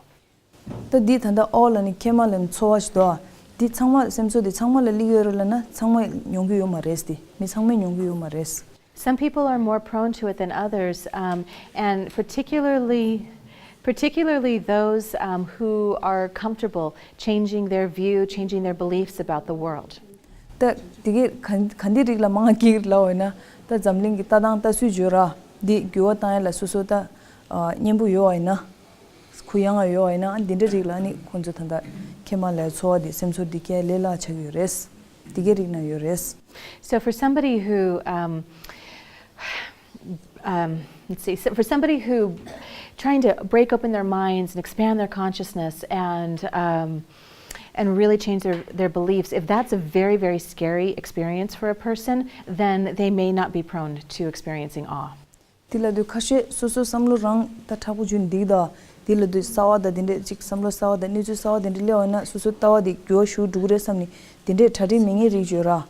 ད་འདི་ད་ལྟ་ཨོ་ལ་ནི་ཁྱེད་མ་ལ་ནི་ཚོར་བ་ཞིག་འདུག་འདི་ཚང་མ་སེམས་ཚོར་འདི་ཚང་མ་ལ་སླེབས་ཡོད་རེད་ལབ་ན་ཚང་མ་མྱོང་གི་ཡོད་མ་རེད། འདི་མི་ཚང་མས་མྱོང་གི་ཡོད་མ་རེད། Some people are more prone to it than others, um, and particularly Particularly those um, who are comfortable changing their view, changing their beliefs about the world. ད་དེ་གའི་ག་ག་འདི་རིགས་ལ་མང་སྐྱེས་ལབ་པ་ཡིན་ན། ད་འཛམ་གླིང་གི་ལྟ་སྟངས་ལྟ་ཚུལ་བརྗོད་ར་འདི་འགྱུར་བ་བཏང་ཡ་ལ་སོ་སོ་ད་ཨ་གཉེན་པོ་ཡོད་པ་ཡིན་ན། གུ་ཡངས་པ་ཡོད་པ་ཡིན་ན། ཨ་འདི་འདྲ་རིགས་ལ་ནི་ཁོང་ཚོ་ད་ལྟ་ཁྱེད་མ་ལ་ཚོར་བ་འདི་སེམས་ཚོར་འདི་སྐྱེ་ལས་སླ་ཆགས་ཡོད་རེད། འདི་གའི་རིགས་ན་ཡོད་རེད། So for somebody who um, um, let's see, so for somebody who trying to break open their minds and expand their consciousness and um, and really change their, their beliefs, if that's a very, very scary experience for a person, then they may not be prone to experiencing awe. དེ་ལ་དུས་ཁ་ཤས་སོ་སོའི་བསམ་བློ་རང་ད་མཁྲེགས་པོ་བྱུང་འདུག་ད། དེ་ལ་དུས་གསར་བ་དང་དེ་འདྲས་ཅིག་བསམ་བློ་གསར་བ་དང་གནས་ཚུལ་གསར་བ་དེ་འདྲས་སླེབས་པ་ཡིན་ན་སོ་སོའི་ལྟ་བ་དེ་འགྱུར་བ་ཞིག་འགྲོ་གི་རེད་བསམ་ནས་དེ་འདྲས་གྲ་སྒྲིག་མེད་མཁན་རིགས་ཡོད་ར།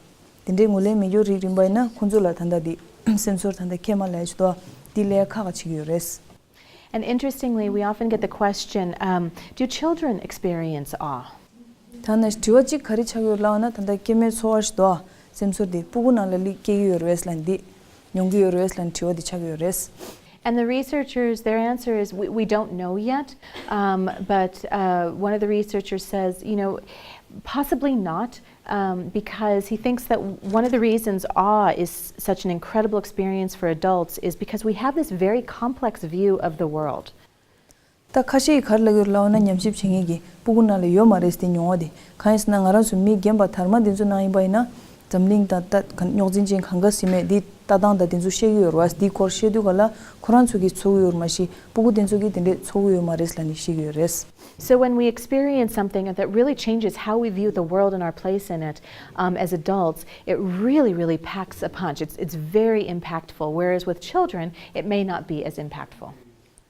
དེ་འདྲས་ངོས་ལེན་མེད་རྒྱུ་རིགས་རིམ་པ་ཡིན་ན་ཁོང་ཚོ་ལ་ད་ལྟ་དེ་སེམས་ཚོར་ད་ལྟ་ཁྱེད་མ་ལ་ཡ་ཞིག་འདུག་དེ་ལས་ཁག་ཁག་ཅིག་ཡོད་རེད། And interestingly, we often get the question, um, do children experience awe? ད་ནི་དྲི་བ་གཅིག་ག་རེ་ཆགས་ཡོད་ལབ་ན། ད་ལྟ་སྐྱེ་དམན་ཚོར་བ་ཞིག་འདུག་སེམས་ཚོར་དེ་སྤུ་གུ་ནང་ལ་ལི་སྐྱེ་གི་ཡོད་རེད་ལབ་འདི་མྱོང་གི་ཡོད་རེད་ལབ་དྲི་བ་འདི་ཆགས་ཡོད་རེད། And the researchers, their answer is, we, we don't know yet, um, but uh, one of the researchers says, you know, possibly not, um, because he thinks that one of the reasons awe is such an incredible experience for adults is because we have this very complex view of the world. ད་ཁ་ཤས་ཀྱིས་ག་རེ་ལབ་ཀྱི་ཡོད་ལབ་ན། ཉམས་ཞིབ་བྱེད་མཁན་གྱི་སྤུ་གུ་ནང་ལ་ཡོད་མ་རེད་དེ་མྱོང་བ་དེ། གང་ཡིན་ཟེར་ན་ང་རང་ཚོ་མི་རྒན་པ་དར་མ་དེ་ཚོ་ནང་ཡིན་པ་ཡིན་ན་འཛམ་གླིང་དང་ད་རྙོག་འཛིང་ཅན་གང་ག་ཟིན་མེད་དེ་ལྟ་སྟངས་དང་དེ་ཚོ་ཤེས་ཀྱི་ཡོད་རེད་བ། དེའི་སྐོར་བཤད་དུས་ག་ལ་ཁོ་རང་ཚོ་གིས་ཚོར་གྱི་ཡོད་རེད་མ་གཞི་སྤུ་གུ་དེ་ཚོ་གིས་དེ་འདྲས་ཚོར་གྱི་ཡོད་མ་རེད་ལབ་ནས་བཤད་ཀྱི་ཡོད་རེད། So when we experience something that really changes how we view the world and our place in it, um, as adults, it really, really packs a punch. It's, it's very impactful, whereas with children, it may not be as impactful.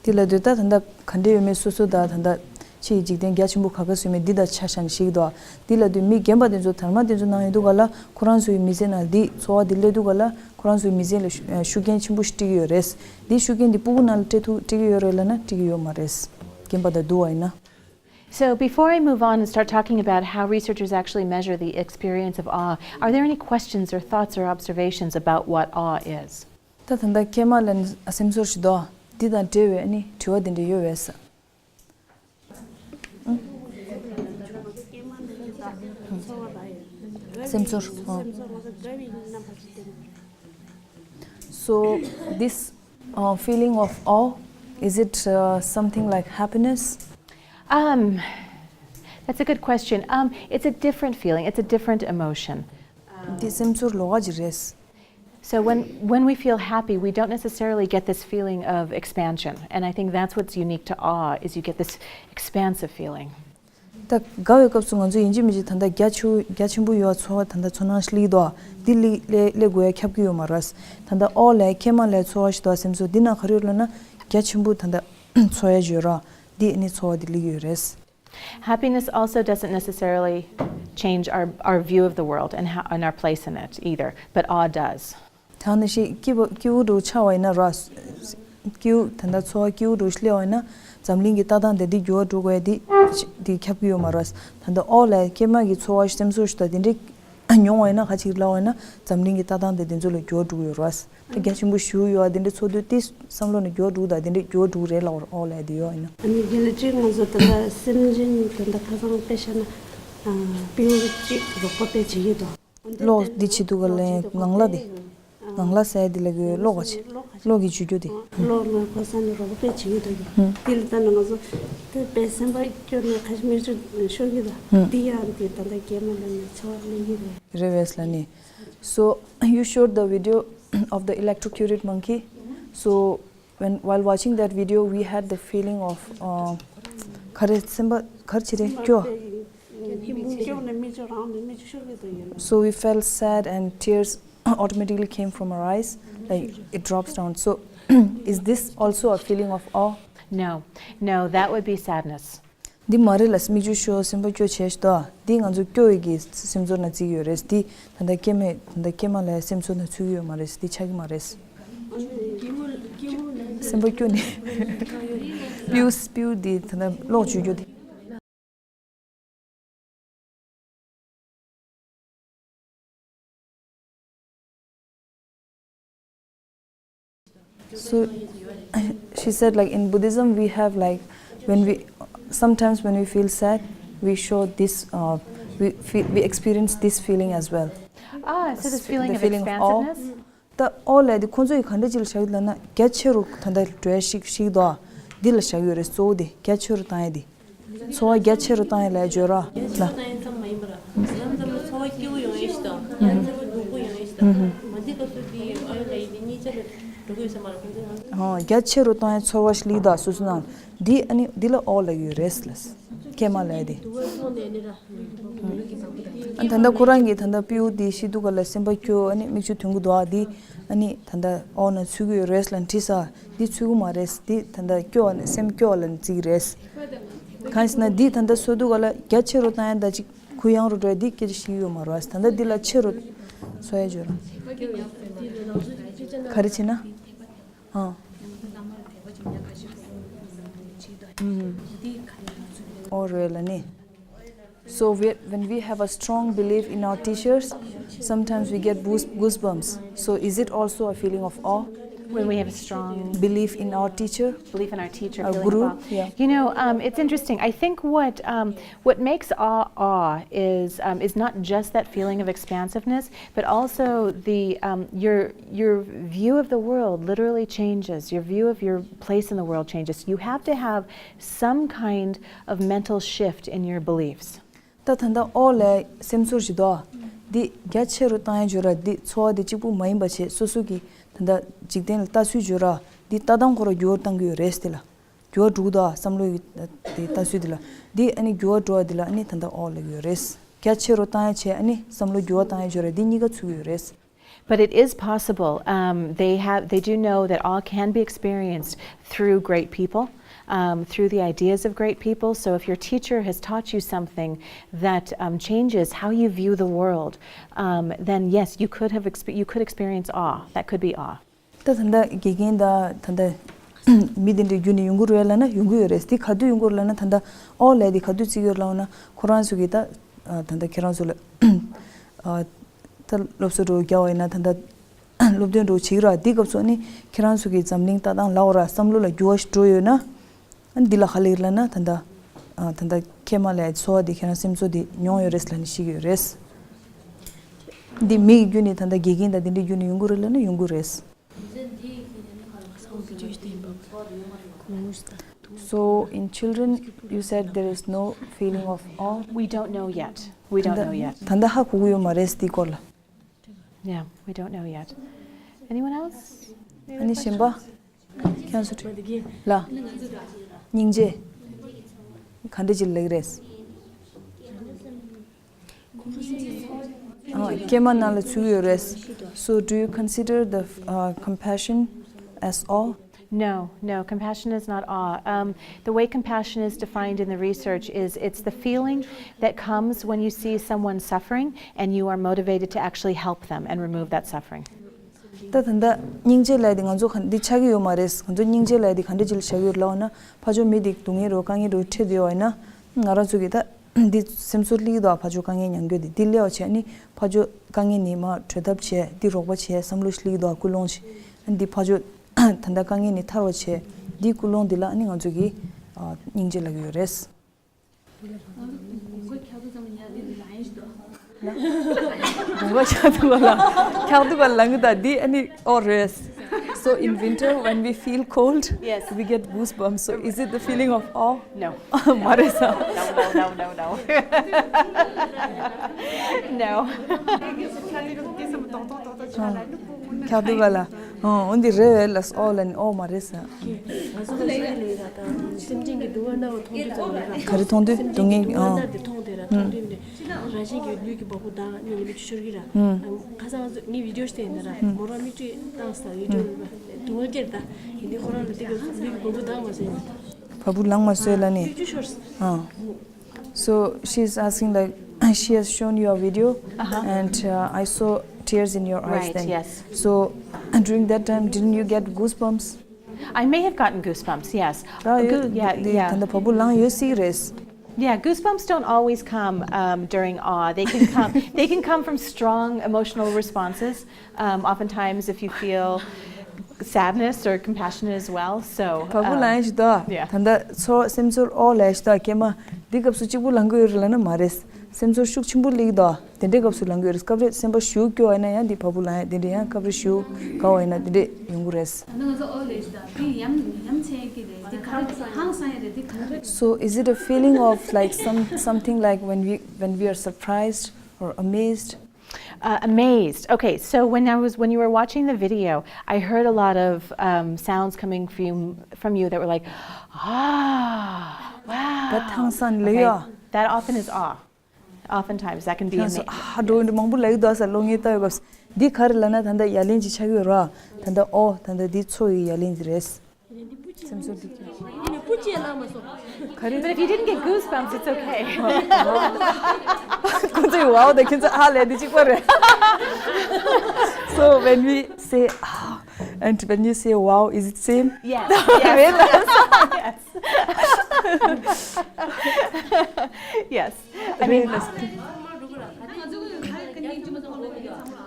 དེ་ལ་དུས་ད་ད་ལྟ་ག་འདྲས་ཡོད་མེད་སོ་སོ་ད་ད་ལྟ་ཕྱི་ཡི་འཇིག་རྟེན་རྒྱ་ཆེན་པོ་ག་ག་སུ་མེད་འདི་དང་ཆ་བཞག་ནས་ཤིག་དོ། འདི་ལ་དུས་མི་རྒན་པ་དེ་ཚོ་དར་མ་དེ་ཚོ་ནང་ཡོད་དུས་ག་ལ་ཁོ་རང་ཚོའི་མི་ཚེ་ནང་འདི་ཚོར་བ་འདི་སླེབས་དུས་ག་ལ་ཁོ་རང་ཚོའི་མི་ཚེ་ལ་ཤུ་ཤུགས་རྐྱེན་ཆེན་པོ་ཞིག་སྤྲད་ཀྱི་ཡོད་རེད། འདི་ཤུགས་རྐྱེན་འདི་སྤུ་གུ་ནང་ལ་སྤྲད་ཐུབ་སྤྲད་ཀྱི་ཡོད་རེད་ལབ་ན་སྤྲད་ཀྱི་ཡོད་མ་རེད། རྒན་པ་དང་བསྡུར་བ་ཡིན་ན། So before I move on and start talking about how researchers actually measure the experience of awe, are there any questions or thoughts or observations about what awe is? ད་ད་ལྟ་ཀེ་མ་ལ་ནི་སེམས་ཚོར་ཞིག་འདུག་འདི་དང་འབྲེལ་བའི་ཨ་ནི་དྲི་བ་འདི་འདྲ་ཡོད་པས། སེམས་ཚོར། So this uh, feeling of awe, is it uh, something like happiness? Um, that's a good question. Um, it's a different feeling. It's a different emotion. འདི་སེམས་ཚོར་ལོགས་ཀ་ཅིག་རེད། So when, when we feel happy, we don't necessarily get this feeling of expansion. And I think that's what's unique to awe, is you get this expansive feeling. ད་དགའ་བའི་སྐབས་སུ་ང་ཚོ་ཡིན་གཅིག་མིན་གཅིག་ད་ལྟ་རྒྱ་ཆེ་རྒྱ་ཆེན་པོ་ཡོད་ཚོར་བ་ད་ལྟ་ཚོར་སྣང་ཞིག་སླེབས་འདུག་འདི་སླེབས་སླེབས་སླེབས་དགོས་ཡ་ཁྱབ་ཀྱི་ཡོད་མ་རེད། ད་ལྟ་ཨོ་ལས་ཀེ་མ་ལས་ཚོར་བ་ཞིག་འདུག་སེམས་ཚོར་འདི་ན་ག་རེ་ཡོད་ལབ་ན་རྒྱ་ཆེན་པོ་ད་ལྟ་ཚོར་ཡ་ཡོད་ར། འདི་ནི་ཚོར་བ་འདི་སླེབས་ཀྱི་ཡོད་རེད། Happiness also doesn't necessarily change our, our view of the world and, how, and our place in it either, but awe does. ད་ནི་ཞིག་སྐྱིད་པོ་སྐྱིད་པོ་འདྲ་ཆགས་པ་ཡིན་ན་ར། སྐྱིད་པོ་ད་ལྟ་ཚོར་བ་སྐྱིད་པོ་འདྲ་སླེབས་པ་ཡིན་ན་འཛམ་གླིང་གི་ལྟ་སྟངས་དེ་འདི་འགྱུར་བ་འགྲོ་དགོས་ཡ་འདི་འདི་ཁྱབ་ཀྱི་ཡོད་མ་རེད། ད་ལྟ་ཨོ་ལ་ཀེ་མ་གི་ཚོར་བ་སེམས་ཚོར་ཞིག་དང་དེ་འདྲའི་མྱོང་བ་ཡིན་ན་ཁ་ཅིག་ལབ་པ་ཡིན་ན་འཛམ་གླིང་གི་ལྟ་སྟངས་དེ་དེ་ཚོ་ལ་འགྱུར་བ་འགྲོ་གི་ཡོད་རེད། ད་རྒྱ་ཆེན་པོ་ཞུ་ཡོད་པ་དེ་འདྲ་ཚོར་དུས་དེ་བསམ་བློ་ནི་འགྱུར་བ་འགྲོ་གི་ད་དེ་འདྲ་འགྱུར་བ་འགྲོ་གི་རེད་ལབ་པ་ཨོ་ལ་དེ་ཡོད་ཡིན་ན། ཨ་ནི་རྒན་ལགས་ཅིག་ང་ཚོ་ད་ལྟ་སེམས་ཅན་ད་ལྟ་ཁ་སང་དཔེ་བཞག་ན་སྤྲེའུ་གཅིག་རོགས་པ་དཔེ་བྱེད་ཀྱི་འདུག་འདི་གློག་འདི་བྱེད་དུས་ག་ལ་ངང་ལ་དེ། ངང་ལ་ཟེར་དེ་ལ་གི་གློག་ག་ཆེ། གློག་གི་བཅུད་རྒྱུ་དེ། གློག་ནང་ཁོ་ས་ནས་རོགས་པ་དཔེ་བྱེད་ཀྱི་འདུག་གི། ཧུམ། དེ་ལ་ལྟ་ན་ང་ཚོ་དེ་དཔེ་སེམས་པ་སྐྱོ་ནས་ཁ་ཤས་མིག་ཆུ་ཤོར་གྱི་འདུག་ཧུམ། དེ་ཡང་དེ་ད་ལྟ་རྒན་མ་ལ་ནས་ཚོར་བ་སླེབས་ཀྱི་རེད། རེད་བས་ལ་ནི། So you showed the video of the electrocuted monkey. So when while watching that video, we had the feeling of uh, ག་རེ་སེམས་པ་ག་རེ་བྱེད་རེད་སྐྱོ། སྐྱོ་ནས་མིག་ཆུ་རང་ནས་མིག་ཆུ་ཤོར་གྱི་འདུག་ཡིན། So we felt sad and tears automatically came from our eyes, like it drops down. So is this also a feeling of awe? No, no, that would be sadness. འདི་མ་རེད་ལ་མིག་ཆུ་ཤོར་སེམས་པ་སྐྱོ་བྱས་ཤི་ཏོ། འདི་ང་ཚོ་སྐྱོ་བའི་གི་སེམས་ཚོར་ན་བརྩི་གི་ཡོད་རེད། འདི་ད་ལྟ་སྐྱེ་མེད་ད་ལྟ་སྐྱེ་མ་ལ་སེམས་ཚོར་ན་ཚུད་ཀྱི་ཡོད་མ་རེད། འདི་ཆགས་ཀྱི་མ་རེད། སེམས་པ་སྐྱོ་ནས་སྤྲེའུ་སྤྲེའུ་འདི་ད་ལྟ་གློག་འཇུ་རྒྱུ་འདི། སུ་ She said, like, in Buddhism, we have, like, when we, sometimes when we feel sad, we show this, uh, we, feel, we experience this feeling as well. Ah, so this feeling of expansiveness? ད་ཨོ་ལབ་དེ་ཁོང་ཚོ་ཡིས་ག་འདྲ་ཅིག་ལ་བཞག་ཡོད་ལབ་ན། རྒྱ་ཆེ་རུ་ད་ལྟ་འགྲོ་ཡ་ཞིག་ཞིག་འདུག་ཨ། འདི་ལ་བཞག་ཡོད་རེད། གཙོ་བོ་དེ་རྒྱ་ཆེ་རུ་བཏང་ཡ་དེ། ཚོར་བ་རྒྱ་ཆེ་རུ་བཏང་ཡ་ལ་བརྗོད་ར་ལ། ཨོ་རྒྱ་ཆེ་རུ་བཏང་ཡ་ཚོར་བ་ཞིག་སླེབས་འདུག་ཨ། སོ་སོ་ནང་འདི་ཨ་ནི་འདི་ལ་ཨོ་ལབ་ཡོད་རེད་ལ། ཀྱེ་མ་ལབ་ཡ་དེ། ཨ་ད་ལྟ་ཁོ་རང་གིས་ད་ལྟ་སྤྲེའུ་དེ་ཤི་དུས་སྒང་ལ་སེམས་པ་སྐྱོ། ཨ་ནི་མིག་ཆུ་ཐོན་གྱི་འདུག་ཨ། འདི་ཨ་ནི་ད་ལྟ་ཨོ་ན་ཚུད་ཀྱི་ཡོད་རེད་ལབ་དྲིས་ས། འདི་ཚུད་ཀྱི་མ་རེད། འདི་ད་ལྟ་སྐྱོ་བ་ནི་སེམས་སྐྱོ་བ་ལ་བརྩི་གི་རེད། གང་ཡིན་ཟེར་ན་འདི་ད་ལྟ་གསོ་དུས་སྒང་ལ་རྒྱ་ཆེ་རུ་བཏང་ཡ་ད་ཅིག་གུ་ཡངས་རུ་འགྲོ་ཡ་འདི་སྐད་ཆ་ཞིག་ཡོད་མ་རེད། ད་ལྟ་འདི་ལ་ཆེ་རུ་གསོ་ཡ་བརྗོད་ར། ག་རེ་བྱས་ན། ཨ། ཨོ་རེད་ལ་ནི། So we, when we have a strong belief in our teachers, sometimes we get boost, goosebumps. So is it also a feeling of awe? When we have a strong belief in our teacher, belief in our teacher, our feeling guru, of awe. Yeah. You know, um, it's interesting. I think what um, what makes awe awe is um, is not just that feeling of expansiveness, but also the um, your your view of the world literally changes. Your view of your place in the world changes. You have to have some kind of mental shift in your beliefs. ད་ད་ལྟ་ཨོ་ལ་སེམས་ཚོར་ཞིག་འདུག་ཨ། འདི་རྒྱ་ཆེ་རུ་བཏང་ཡ་བརྗོད་ར། འདི་ཚོར་བ་འདི་གཅིག་པུ་མ་ཡིན་པ་བྱས། སོ་སོ་གི་ད་ལྟ་འཇིག་རྟེན་ལ་ལྟ་ཚུལ་བརྗོད་ར། འདི་ལྟ་སྟངས་ཁོ་རང་འགྱུར་བ་གཏང་གི་ཡོད་རེད། འདི་ལ་འགྱུར་བ་འགྲོ་གི་འདུག་ཨ། བསམ་བློ་ཡི་འདི་ལྟ་ཚུལ་འདི་ལ། འདི་ཨ་ནི་འགྱུར་བ་འགྲོ་བ་འདི་ལ་ཨ་ནི་ད་ལྟ་ཨོ་ལབ་ཀྱི་ཡོད་རེད། རྒྱ་ཆེ་རུ་བཏང་ཡ་བྱས། ཨ་ནི་བསམ་བློ་འགྱུར་བ་བཏང་ཡ་བརྗོད་ར། འདི་གཉིས་ཀ་ཚུད་ཀྱི་ཡོད་རེད། But it is possible. Um, they have, they do know that awe can be experienced through great people, um, through the ideas of great people. So if your teacher has taught you something that um, changes how you view the world, um, then yes, you could have expe- you could experience awe. That could be awe. ད་ད་ལྟ་དགེ་རྒན་དང་ད་ལྟ་མི་དེ་འདྲའི་བརྒྱུད་ནས་ཡོང་གི་རེད་ལབ་ན་ཡོང་གི་ཡོད་རེད། འདི་ག་དུས་ཡོང་གི་རེད་ལབ་ན། ད་ལྟ་ཨོ་ལབ་དེ་ག་དུས་བརྩི་གི་ཡོད་ལབ་ན། ཁོ་རང་ཚོ་གིས་ད་ད་ལྟ་ཁྱེད་རང་ཚོ་ལ་ད་སློབ་གསོ་འདྲ་བོ་རྒྱག་པ་ཡིན་ན། ད་ལྟ་སློབ་སྟོན་འདྲ་བོ་བྱེད་ཀྱི་ར། འདི་སྐབས་སུ་ནི་ཁྱེད་རང་ཚོ་གི་འཛམ་གླིང་ལྟ་སྟངས་ལབ་དགོས་ར། བསམ་བློ་ལ་འགྱུར་བ་ཞིག་འགྲོ་ཡོད་ན། ཨ་ནི་འདི་ལ་ག་རེ་ལབ་ན། ད་ལྟ་ཨ་ད་ལྟ་ཁྱེད་མ་ལ་ཚོར་བ་འདི་ཁྱེད་རང་སེམས་ཚོར་འདི་མྱོང་ཡོད་རེད་ལབ་ནས་ཤེས་ཀྱི་ཡོད་རེད། འདི་མི་ཡི་བརྒྱུད་ནས། ད་ལྟ་དགེ་རྒན་དང་འདི་འདྲའི་བརྒྱུད་ནས་ཡོང་གི་རེད་ལབ་ན་ཡོང་གི་རེད། So in children, you said there is no feeling of awe. We don't know yet. We don't know yet. ད་ལྟ་ཧ་གོ་གི་ཡོད་མ་རེད་འདི་སྐོར་ལ། Yeah, we don't know yet. Anyone else? ཨ་ནི་གཞན་པ། ཁྱེད་ཚོ་ལ། སྙིང་རྗེ་ག་འདྲ་ཅིག་ལབ་ཀྱི་རེད། ཨ། ཀྱེ་མ་ནང་ལ་ཚུད་ཀྱི་ཡོད་རེད། So do you consider the uh, compassion as awe? No, no, compassion is not awe. Um, the way compassion is defined in the research is it's the feeling that comes when you see someone suffering and you are motivated to actually help them and remove that suffering. ད་ད་ལྟ་སྙིང་རྗེ་ལབ་དེ་ང་ཚོ་ག་འདི་ཆགས་ཀྱི་ཡོད་མ་རེད། ང་ཚོ་སྙིང་རྗེ་ལབ་དེ་ག་འདྲ་ཅིག་ལ་བཞག་ཡོད་ལབ་ན། ཕར་ཕྱོགས་མི་དེ་སྡུག་བསྔལ་རོ་དཀའ་ངལ་རོ་འཕྲད་དེ་ཡོད་པ་ཡིན་ན། ང་རང་ཚོ་གིས་ད་འདི་སེམས་ཚོར་སླེབས་ཀྱི་འདུག་ཕར་ཕྱོགས་དཀའ་ངལ་མྱངས་རྒྱུ་དེ། འདི་སླེབས་པ་བྱས་ནི་ཕར་ཕྱོགས་དཀའ་ངལ་ནི་མར་གྲོལ་ཐབས་བྱས། འདི་རོགས་པ་བྱས་བསམ་བློ་ཞིག་སླེབས་ཀྱི་འདུག་ཀུན་སློང་ཞིག་འདི་ཕར་ཕྱོགས་ད་ལྟ་དཀའ་ངལ་ནི་ཐར་བ་བྱས། འདི་ཀུན་སློང་འདི་ལ་ཨ་ནི་ང་ཚོ་གིས་ཨ་སྙིང་རྗེ་ལབ་ཀྱི་ཡོད་རེད། དགུན་ཁ་འཁྱག་ཏོ་ཙམ་ལ་ཉལ་དེ་འདི་ལ་ཡིན་ཞིག་འདུག་དགུན་ཁ་འཁྱག་ཏོ་ག་ལ་འཁྱག་ཏོ་ག་ལ་ལངས་ད་འདི་ཨ་ནི་ཨོ་རེད། So in winter when we feel cold, yes, we get goosebumps. So is it the feeling of awe? No. མ་རེད་ས། No, no, no, no, no. No. འཁྱག་ཏོ་ག་ལ། ཨོ་འདི་རེད་ལ་ཨོ་ལ་ནི་ཨོ་མ་རེད་ས། ང་ཚོ་ལ་ཤེས་ལེ་ཡ་ད་སེམས་ཅན་གྱི་སྡུག་བསྔལ་སྣང་བ་མཐོང་དུས་ཙམ་ལ་ཡ། ག་རེ་མཐོང་དུས་སྡུག་བསྔལ་གྱི་ཨང་། སྡུག་བསྔལ་སྣང་དེ་མཐོང་དུས་ནས་རང་བཞིན་གྱི་ལུས་ཀྱི་བ་སྤུ་ལྡང་ནས་མིག་ཆུ་ཤོར་གྱི་ར། ཁ་སང་ང་ཚོ་ངའི་བི་ཌིའོ་ཞིག་བལྟས་ཡིན་ན་ར། མོ་རང་མིག་ཆུ་བཏང་ས་བི་ཌིའོ་ལ་སྡུག་བསྔལ་སྐྱེར་ད་ཡིན་དུས་ཁོ་རང་ལ་དེ་ག་ལུས་ཀྱི་བ་སྤུ་ལྡང་མ་སོང་ཡིན་ན། བ་སྤུ་ལངས་མ་སོང་ལ་ནི། མིག་ཆུ་ཤོར། ཨང་། So she's asking, like, she has shown you a video, uh-huh, and uh, I saw tears in your eyes. Right, then. Yes. So during that time, didn't you get goosebumps? I may have gotten goosebumps, yes. ད་ཡོད། Goo- yeah, འདི་yeah. ད་ལྟ་བ་སྤུ་ལངས་ཡོད་སྲིད་རེད། Yeah, goosebumps don't always come um, during awe. They can come. They can come from strong emotional responses. Um, oftentimes, if you feel sadness or compassion as well. So, བ་སྤུ་ལངས་ཡ་ཞིག་འདུག yeah. ད་ལྟ་ཚོར་སེམས་ཚོར་ཨོ་ལས་ཞིག་འདུག་སྐྱེས་མ་འདི་སྐབས་སུ་གཅིག་པུ་ལངས་ཀྱི་ཡོད་རེད་ལབ་ན་མ་རེད། སེམས་ཚོར་ཤུགས་ཆེན་པོ་སླེབས་ཀྱི་འདུག་དེ་འདྲའི་སྐབས་སུ་ལངས་ཀྱི་ཡོད་རེད། སྐབས་རེ་སེམས་པ་ཞེ་པོ་སྐྱོ་བ་ཡིན་ན་ཡང་འདི་བ་སྤུ་ལངས་ཡ་དེ་འདྲ་ཡང་སྐབས་རེ་ཞེ་པོ་དགའ་བ་ཡིན་ན་དེ་འདྲ་ཡོང་གི་རེད། ད་ང་ཚོ་ཨོ་ལས་ཞིག་འདུག་དེ་ཡ་ཡ་མཚན་གྱི་རེད། དེ་ག་རེ་ཧང་སང་ཡ་རེད། དེ་ག་རེ། So is it a feeling of like some something like when we when we are surprised or amazed? Uh, amazed. Okay, so when I was when you were watching the video, I heard a lot of um, sounds coming from from you that were like, ah, wow. But ཧང་སང་ལེ་Okay, ཡ། That often is awe. Oftentimes, that can be ཁྱེད་ཚོ་amazing. ཧ་འགྲོ་འདི་མང་པོ་ལབ་ཀྱི་འདུག་ས་ཀློག་ངས་ལྟ་བའི་སྐབས་སུ་འདི་ག་རེ་ལབ་ན་ད་ལྟ་ཡ་ལན་ཅིག་ཆགས་ཀྱི་ཡོད་ར། ད་ལྟ་ཨོ་ད་ལྟ་འདི་ཚོ་ཡི་ཡ་ལན་ཅིག་རེད། སེམས་ཚོར་འདི་ཡིན་ནི་སྤུ་ཅེ་ལ་མ་སོང་། ག་རེ། But if you didn't get goosebumps, it's okay. ཁོ་ཚོས་ཝའོ་དང་ཁྱེད་ཚོས་ཧ་ལས་འདི་གཅིག་པ་རེད། So when we say ah and when you say wow, is it same? Yes. Yes. Yes. Yes. I mean,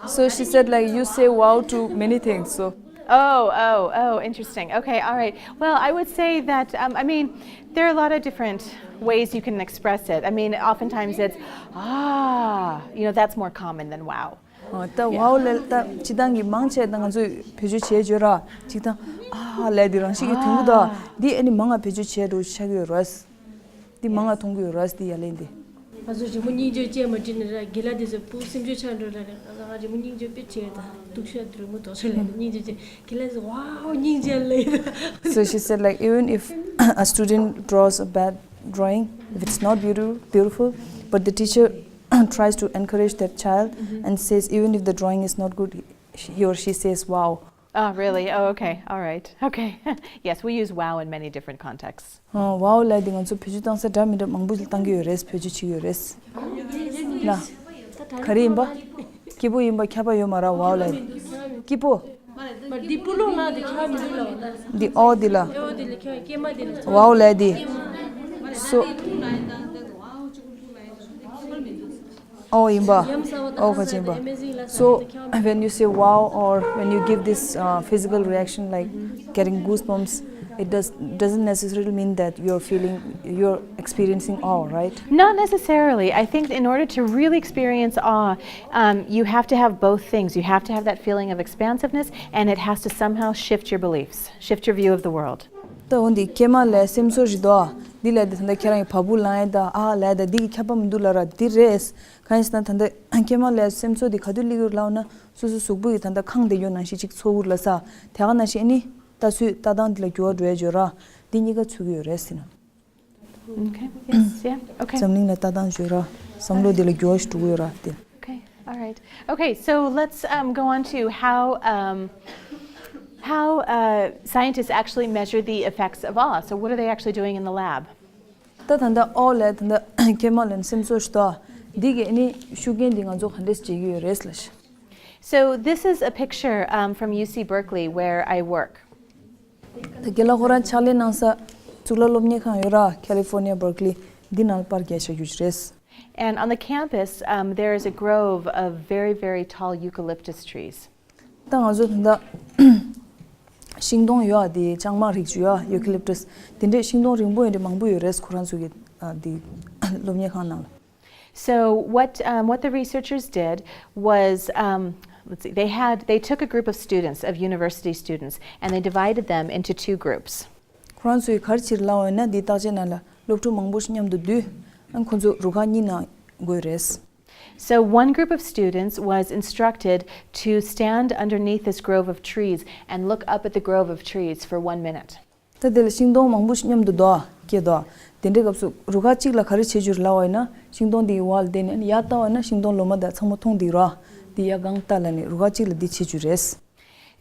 So she said like you say wow to many things. So oh, oh, oh, interesting. Okay, all right. Well, I would say that, um, I mean, there are a lot of different ways you can express it. I mean, oftentimes it's, ah, you know, that's more common than wow. ད་ཝའོ་ལ་ད་སྤྱི་བཏང་གི་མང་ཆེ་ད་ང་ཚོས་བེད་སྤྱོད་བྱས་བརྗོད་ར་གཅིག་དང་ཨ་ལས་འདི་རང་བཞིན་གྱི་དུང་གི་ད་འདི་ཨ་ནི་མང་ང་བེད་སྤྱོད་བྱས་འགྲོ་ཆགས་ཀྱི་ཡོད་ར། འདི་མང་ང་མཐོང་གི་ཡོད་ར་འདི་ཡ་ལན་འདི། ང་ཚོ་རི་མོ་སྙིང་རྗེ་ཅན་མ་བྲིས་ནས་ར་དགེ་ལགས་དེ་ཚོ་སྤུ་སེམས་ཆུང་ཆགས་འགྲོ་ལ་ར་ང་རི་མོ་སྙིང་རྗེ་དཔེ་བྱས་ད་སྡུག་ཤོས་རི་མོ་དོག་ཤོས་ལས་སྙིང་རྗེ་ཅན་དགེ་ལགས་ཚོ་ཝའོ་སྙིང་རྗེ་ལས། So she said like even if a student draws a bad drawing, if it's not beautiful, beautiful, but the teacher tries to encourage that child and says even if the drawing is not good, he or she says wow. Oh, really? Oh, okay. All right. Okay. Yes, we use wow in many different contexts. ཝའོ་ལ་འདི་ང་ཚོ་བེད་སྤྱོད་བཏང་ས་འདྲ་མི་འདྲ་མང་པོ་ཞིག་བཏང་གི་ཡོད་རེད། བེད་སྤྱོད་བྱེད་ཀྱི་ཡོད་རེད། ན། ག་རེ་ཡིན་པ། སྐྱིད་པོ་ཡིན་པ་ཁྱབ་པ་ཡོད་མ་རེད་ཝའོ་ལ་འདི། སྐྱིད་པོ། མ་འདི་སྤུ་ལོང་ལ་འདི་ཁྱབ་མི་འདུག་ལ་འོ་ད། འདི་ཨོ་འདི་ལ། ཨོ་འདི་ལ་ཁྱབ་སྐྱེས་མ་འདི་ལ་ཁྱབ། ཝའོ་ལ་འདི། སོ། ཨོ་ཡིན་པ། ཨོ་ཁ་ཅིག་ཡིན་པ། So when you say wow or when you give this uh, physical reaction like getting goosebumps, it does doesn't necessarily mean that you're feeling you're experiencing awe, right? Not necessarily. I think in order to really experience awe, um, you have to have both things. You have to have that feeling of expansiveness, and it has to somehow shift your beliefs, shift your view of the world. ད་འོ་འདི་སྐྱེས་མ་ལ་སེམས་ཚོར་ཞིག་འདུག་འདི་ལ་འདི་ད་ལྟ་ཁྱེད་རང་གི་བ་སྤུ་ལངས་ཡ་ད་ཨ་ལ་ད་འདི་གི་ཁྱབ་པ་མི་འདུག་ལ་ར་འདི་རེད། གང་ཡིན་ཟེར་ན་ད་ལྟ་སྐྱེས་མ་ལ་སེམས་ཚོར་འདི་ག་དུས་སླེབས་ཀྱི་ཡོད་ལབ་ན་སོ་སོ་གཟུགས་པོ་ཡི་ད་ལྟ་ཁེངས་བསྡད་ཡོད་ནང་བཞིན་ཅིག་ཚོར་གྱི་ལ་ས་དེ་ག་ནང་བཞིན་ཨ་ནི་ད་ཚོད་ལྟ་སྟངས་འདི་ལ་འགྱུར་བ་འགྲོ་ཡ་བརྗོད་ར་འདི་གཉིས་ཀ་ཚུགས་ཀྱི་ཡོད་རེད་ཟེར་ན། Okay. Yes. Yeah. Okay. འཛམ་གླིང་ལ་ལྟ་སྟངས་བརྗོད་ར་བསམ་བློ་འདི་ལ་འགྱུར་བ་ཞིག་འགྲོ་གི་ཡོད་ར་དེ། Okay. All right. Okay. So let's um, go on to how um, how uh, scientists actually measure the effects of awe. So what are they actually doing in the lab? ད་ད་ལྟ་ཨོ་ལ་ད་ལྟ་སྐྱེས་མ་ལ་སེམས་ཚོར་ཞིག་འདུག་འདི་གི་ཨ་ནི་ཤུགས་རྐྱེན་འདི་ང་ཚོ་ག་འདྲས་བྱེད་ཀྱི་ཡོད་རེད་ལ། So this is a picture um, from U C Berkeley where I work. ད་རྒན་ལགས་ཁོ་རང་ཕྱག་ལས་གནང་ས་གཙུག་ལག་སློབ་གཉེར་ཁང་ཡོད་ར་California Berkeley འདི་ནང་པར་རྒྱག་བྱ་རྒྱུ་ཅིག་རེད། And on the campus, um, there is a grove of very, very tall eucalyptus trees. ད་ང་ཚོ་ད་ལྟ་ཤིང་སྡོང་ཡོད་ཨ་དེ་ལྕང་མ་རིགས་ཅིག་ཡོད་ཨ་eucalyptus དེ་འདྲས་ཤིང་སྡོང་རིང་པོ་ཡོད་འདྲ་མང་པོ་ཡོད་རེད་ཁོ་རང་ཚོ་གི་ཨ་དེ་སློབ་གཉེར་ཁང་ནང་ལ། So what um, what the researchers did was um, let's see, they had they took a group of students, of university students, and they divided them into two groups. ཁོ་རང་ཚོས་ག་རེ་བྱེད་ལབ་པ་ཡིན་ན་འདི་བརྟག་དཔྱད་ནང་ལ་སློབ་ཕྲུག་མང་པོ་ཞིག་མཉམ་དུ་བསྡུས་ཨ་ཁོ་ཚོ་རུ་ཁག་གཉིས་ནང་བགོས་རེད། So one group of students was instructed to stand underneath this grove of trees and look up at the grove of trees for one minute. ད་དེ་ལ་ཤིང་སྡོང་མང་པོ་ཞིག་མཉམ་དུ་འདུག་སྐྱེས་འདུག་དེ་འདྲའི་སྐབས་སུ་རུ་ཁག་གཅིག་ལ་ག་རེ་བྱེད་རྒྱུ་རེད་ལབ་པ་ཡིན་ན་ཤིང་སྡོང་དེའི་འོག་ལ་བསྡད་ནས་ཡར་ལྟ་བ་ཡིན་ན་ཤིང་སྡོང་ལོ་མ་དང་ཚང་མ་མཐོང་བསྡད་ར་དེ་ཡར་སྒང་ལྟ་ལ་ནི་རུ་ཁག་གཅིག་ལ་འདི་བྱེད་རྒྱུ་རེད།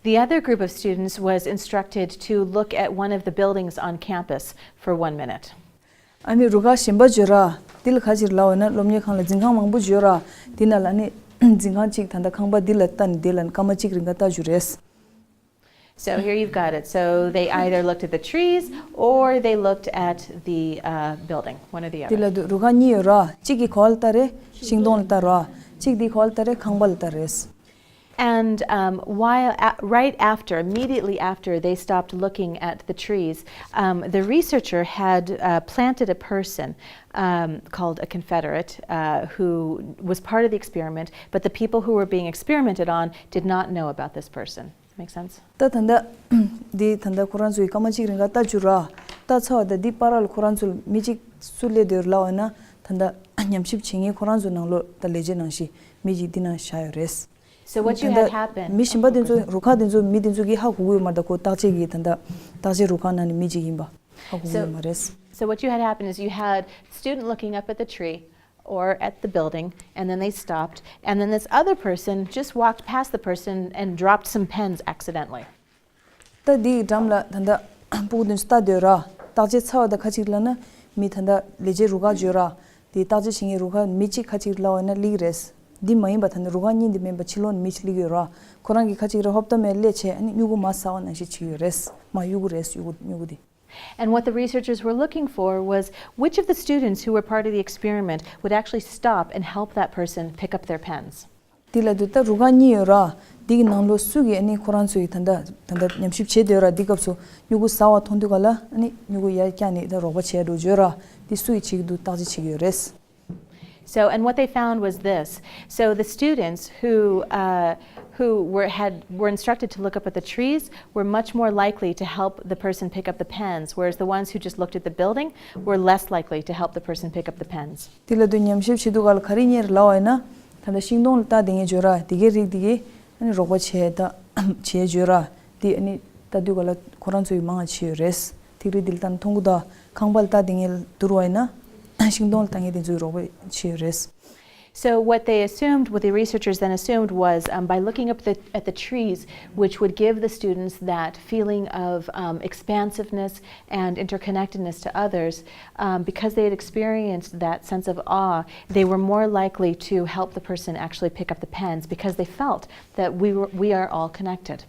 The other group of students was instructed to look at one of the buildings on campus for one minute. ཨ་ནི་རུ་ཁག་གཞན་པ་བརྗོད་ར། འདི་ལ་ག་ཅིར་ལབ་པ་ན་སློབ་གཉེར་ཁང་ལ་འཛིན་ཁང་མང་པོ་བརྗོད་ར། འདི་ནང་ལ་ནི་འཛིན་ཁང་གཅིག་ད་ལྟ་ཁང་པ་འདི་ལ་ལྟ་ནི་འདི་ལ་སྐར་མ་གཅིག་རིང་ག་ལྟ་རྒྱུ་རེད། So here you've got it. So they either looked at the trees or they looked at the uh, building, one or the འདི་other. ལ་དུ་རུ་ཁག་གཉིས་ཡོད་ར། གཅིག་གིས་ག་པར་ལ་ལྟ་རེད། ཤིང་སྡོང་ལ་ལྟ་ར། གཅིག་འདིས་ག་པར་ལ་ལྟ་རེད། ཁང་པ་ལ་ལྟ་རེད། And um, while a- right after, immediately after they stopped looking at the trees, um, the researcher had uh, planted a person um, called a Confederate uh, who was part of the experiment, but the people who were being experimented on did not know about this person. Make sense? ད་ད་ལྟ་འདི་ད་ལྟ་ཁོ་རང་ཚོའི་སྐར་མ་གཅིག་རིང་ག་ལྟ་བཅུག་ར། ལྟ་ཚར་བ་ད་འདི་བར་ལ་ཁོ་རང་ཚོ་མི་གཅིག་སུ་སླེབས་འདུག་ལབ་པ་ན། ད་ལྟ་ཉམས་ཞིབ་བྱེད་མཁན་ཁོ་རང་ཚོ་ནང་ལོགས་ད་ལས་བྱེད་ནང་བཞིན་མི་གཅིག་འདི་ནང་བཞག་ཡོད་རེད། So what you had happened? མི་གཞན་པ་དེ་ཚོ་རུ་ཁག་དེ་ཚོ་མི་དེ་ཚོ་གིས་ཧ་གོ་གི་ཡོད་མ་རེད། ད་ཁོ་བརྟག་དཔྱད་ཀྱི་ད་ལྟ་བརྟག་དཔྱད་རུ་ཁག་ནང་ནས་མི་གཅིག་ཡིན་པ་ཧ་གོ་གི་ཡོད་མ་རེད། So what you had happened is you had student looking up at the tree or at the building, and then they stopped, and then this other person just walked past the person and dropped some pens accidentally. ད་འདིའི་འགྲམ་ལ་ད་ལྟ་སྤུ་གུ་དེ་ཚོ་ལྟ་སྡོད་ར། བརྟག་དཔྱད་ཚར་བ་དང་ཁ་ཅིག་ལབ་ན་མི་ད་ལྟ་ལས་བྱེད་རུ་ཁག་བརྗོད་ར། དེ་བརྟག་དཔྱད་བྱེད་མཁན་རུ་ཁག་མི་གཅིག་ཁ་ཅིག་ལབ་པ་ན་སླེབས་ཀྱི་རེད། འདི་མ་ཡིན་པ་ད་ནི་རུ་ཁག་གཉིས་འདི་མིན་པ་ཕྱི་ལོགས་ནས་མི་ཞིག་སླེབས་ཀྱི་ཡོད་ར། ཁོ་རང་གིས་ཁ་ཅིག་ར་ཧོབ་ཏེ་མར་སླེབས་བྱས་ཨ་ནི་སྨྱུ་གུ་མར་ཟ་བ་ནང་བཞིན་བྱེད་ཀྱི་ཡོད་རེད། མར་གཡུག་གི་རེད། སྨྱུ་གུ་སྨྱུ་གུ་དེ། And what the researchers were looking for was which of the students who were part of the experiment would actually stop and help that person pick up their pens. དེ་ལ་དུས་ད་རུ་ཁག་གཉིས་ཡོད་ར། དེ་གི་ནང་ལོགས་སུ་གི་ཨ་ནི་ཁོ་རང་ཚོ་ཡི་ད་ལྟ་ད་ལྟ་ཉམས་ཞིབ་བྱེད་སྡོད་ར། དེ་སྐབས་སུ་སྨྱུ་གུ་ཟ་བ་མཐོང་དུས་ག་ལ་ཨ་ནི་སྨྱུ་གུ་ཡར་བཀྱགས་ནས་ད་རོགས་པ་བྱས་འགྲོ་བརྗོད་ར། དེ་སུ་ཡི་བྱེད་ཀྱི་འདུག་བརྟག་དཔྱད་བྱེད་ཀྱི་ཡོད་རེད། So, and what they found was this. So, the students who uh, who were had were instructed to look up at the trees were much more likely to help the person pick up the pens, whereas the ones who just looked at the building were less likely to help the person pick up the pens. དེ་ལ་དུས་ཉམས་ཞིབ་བྱེད་དུས་ག་ལ་ག་རེ་གཉེར་ལབ་པ་ཡིན་ན། ད་ལྟ་ཤིང་སྡོང་ལ་ལྟ་དེ་ངས་བརྗོད་ར། དེ་གའི་རིགས་དེ་གའི་ཨ་ནི་རོགས་པ་བྱས་ད་བྱས་བརྗོད་ར། དེ་ཨ་ནི་ལྟ་དུས་ག་ལ་ཁོ་རང་ཚོ་ཡི་མང་བ་བྱས་ཡོད་རེད། ཐིག་རིས་འདི་ལ་ལྟ་ན་མཐོང་གི་འདུག་ཁང་པ་ལ་ལྟ་དེ་ངས་བསྡུར་བ་ཡིན་ན། ཤིང་སྡོང་ལ་ལྟ་མཁན་དེ་ཚོས་རོགས་པ་བྱས་ཡོད་རེད། So what they assumed, what the researchers then assumed was, um, by looking up the, at the trees, which would give the students that feeling of um, expansiveness and interconnectedness to others, um, because they had experienced that sense of awe, they were more likely to help the person actually pick up the pens because they felt that we were, we are all connected.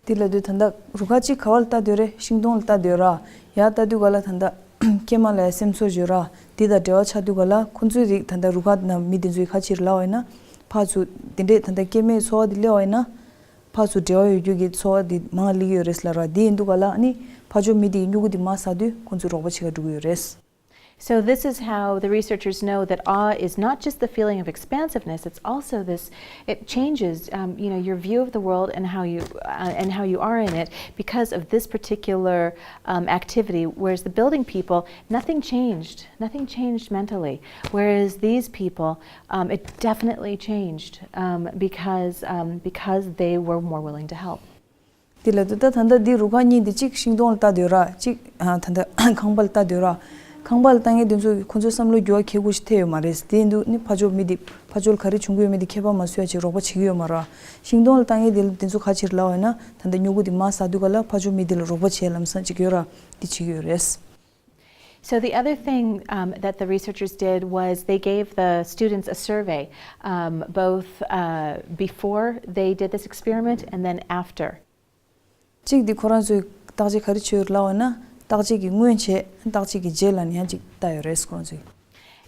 དེ་ལ་དུས་ད་ལྟ་རུ་ཁག་གཅིག་ག་བ་ལ་ལྟ་སྡོད་རེད། ཤིང་སྡོང་ལ་ལྟ་སྡོད་ར། ཡར་ལྟ་དུས་ག་ལ་ད་ལྟ་སྐྱེས་མ་ལ་ཡ་སེམས་ཚོར་བརྗོད་ར། དེ་དང་འབྲེལ་བ་ཆགས་དུས་ག་ལ་ཁོ་ཚོའི་རིགས་ད་ལྟ་རུ་ཁག་ནང་མི་དེ་ཚོའི་ཁ་ཕྱིར་ལབ་པ་ཡིན་ན། ཕར་ཚུར་དེ་འདྲས་ད་ལྟ་སྐྱེས་མའི་ཚོར་བ་དེ་སླེབས་པ་ཡིན་ན། ཕར་ཚུར་འབྲེལ་བ་ཡོད་རྒྱུ་གི་ཚོར་བ་དེ་མང་སླེབས་ཀྱི་ཡོད་རེད་ལབ་ར། དེ་ཡིན་དུས་ག་ལ་ཨ་ནི་ཕར་ཕྱོགས་མི་དེ་གི་སྨྱུ་གུ་དེ་མར་ཟ་དུས་ཁོ་ཚོ་རོགས་པ་བྱེད་ག་འགྲོ་གི་ཡོད་རེད། So this is how the researchers know that awe is not just the feeling of expansiveness, it's also this, it changes, um, you know, your view of the world and how you, uh, and how you are in it because of this particular um, activity. Whereas the building people, nothing changed, nothing changed mentally. Whereas these people, um, it definitely changed um, because, um, because they were more willing to help. དེ་ལ་དུས་ད་ད་ལྟ་འདི་རུ་ཁག་གཉིས་འདི་གཅིག་ཤིང་སྡོང་ལ་ལྟ་སྡོད་ར། གཅིག་ཨ་ད་ལྟ་ཁང་པ་ལ་ལྟ་སྡོད་ར། ཁང་པ་ལ་ལྟ་མཁན་དེ་ཚོ་ཁོ་ཚོའི་བསམ་བློ་འགྱུར་བ་ཁེ་གུ་ཞིག་ཐེབས་ཡོད་མ་རེད། དེ་ཡིན་དུས་ནི་ཕར་ཕྱོགས་མི་དེ་ཕར་ཕྱོགས་ལ་ག་རེ་བྱུང་གི་ཡོད་མེད་དེ་ཁྱད་པར་མ་བཟོ་ཡ་ཅིག་རོགས་པ་བྱེད་ཀྱི་ཡོད་མ་རེད། ཤིང་སྡོང་ལ་ལྟ་མཁན་དེ་དེ་ཚོ་ག་ཕྱིར་ལབ་པ་ཡིན་ན། ད་ལྟ་སྨྱུ་གུ་དེ་མར་ཟ་དུས་ག་ལ་ཕར་ཕྱོགས་མི་དེ་ལ་རོགས་པ་བྱེད་ལམ་སང་ཅིག་ཡོད་ར། དེ་བྱེད་ཀྱི་ཡོད་རེད། So the other thing um, that the researchers did was they gave the students a survey, um, both uh, before they did this experiment and then after. གཅིག་འདི་ཁོ་རང་ཚོས་བརྟག་དཔྱད་ག་རེ་བྱས་ཡོད་ལབ་པ་ན། བརྟག་དཔྱད་ཀྱི་སྔོན་བྱས་བརྟག་དཔྱད་ཀྱི་རྗེས་ལ་ནི་ཡང་གཅིག་བལྟས་ཡོད་རེད་ཁོ་རང་ཚོས།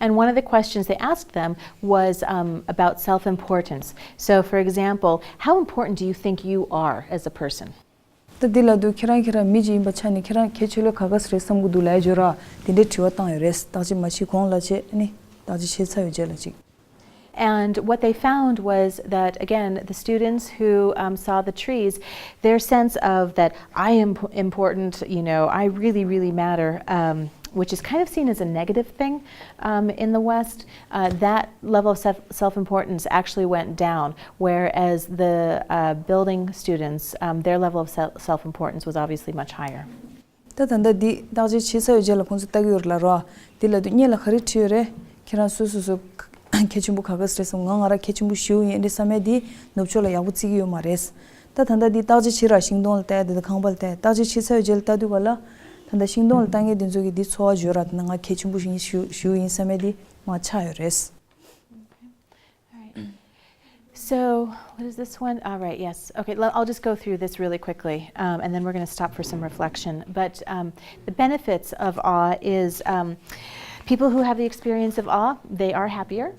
And one of the questions they asked them was um, about self importance. So, for example, how important do you think you are as a person? ད་འདི་ལ་དུས་ཁྱེད་རང་ཁྱེད་རང་མི་ཅིག་ཡིན་པའི་ཆ་ནས་ཁྱེད་རང་གལ་ཆེ་ལོས་ག་ག་ཟེ་རེད་བསམ་གྱི་འདུག་ལབ་ཡ་བརྗོད་ར། དེ་འདྲའི་དྲི་བ་བཏང་ཡོད་རེད། བརྟག་དཔྱད་མ་བྱེད་གོང་ལ་བྱས་ནི་བརྟག་དཔྱད་བྱས་ཚར་བའི་རྗེས་ལ་གཅིག And what they found was that, again, the students who um, saw the trees, their sense of that I am p- important, you know, I really, really matter, um, which is kind of seen as a negative thing um, in the West, uh, that level of self importance actually went down, whereas the uh, building students, um, their level of self importance was obviously much higher. ད་ད་ལྟ་འདི་བརྟག་དཔྱད་བྱས་ཚར་བའི་རྗེས་ལ་ཁོང་ཚོ་ལྟ་གི་ཡོད་རེད་ལབ་རོགས། འདི་ལ་དུས་སྔོན་ལ་ག་རེ་བྲིས་ཡོད་རེད། ཁྱེད་རང་སོ་སོ་སོ་གལ་ཆེན་པོ་ག་ག་ཟེ་རེད་བསམ། ང་ང་རང་གལ་ཆེན་པོ་ཞེ་པོ་ཡིན་འདྲ་བསམ་ཡ་འདི་ནུབ་ཕྱོགས་ལ་ཡག་པོ་བརྩི་གི་ཡོད་མ་རེད། ད་ད་ལྟ་འདི་བརྟག་དཔྱད་བྱས་ར། ཤིང་སྡོང་ལ་ལྟ་ཡ་དེ་དང་ཁང་པ་ལ་ལྟ་ཡ། བརྟག་དཔྱད་བྱས་ཚར་བའི་རྗེས་ལ་ལྟ་དུས་ག་ལ། ད་ལྟ་ཤིང་སྡོང་ལ་ལྟ་མཁན་དེ་ཚོ་གིས་འདི་ཚོར་བ་བརྗོད་ར། ད་ང་གལ་ཆེན་པོ་ཞིག་ཡིན་ཞེ་པོ་ཡིན་བསམ་ཡ་འདི་མར་ཆག་ཡོད་རེད། All right. So, what is this one? All right, yes. Okay, I'll just go through this really quickly, um, and then we're going to stop for some reflection. But um, the benefits of awe is um, people who have the experience of awe, they are happier.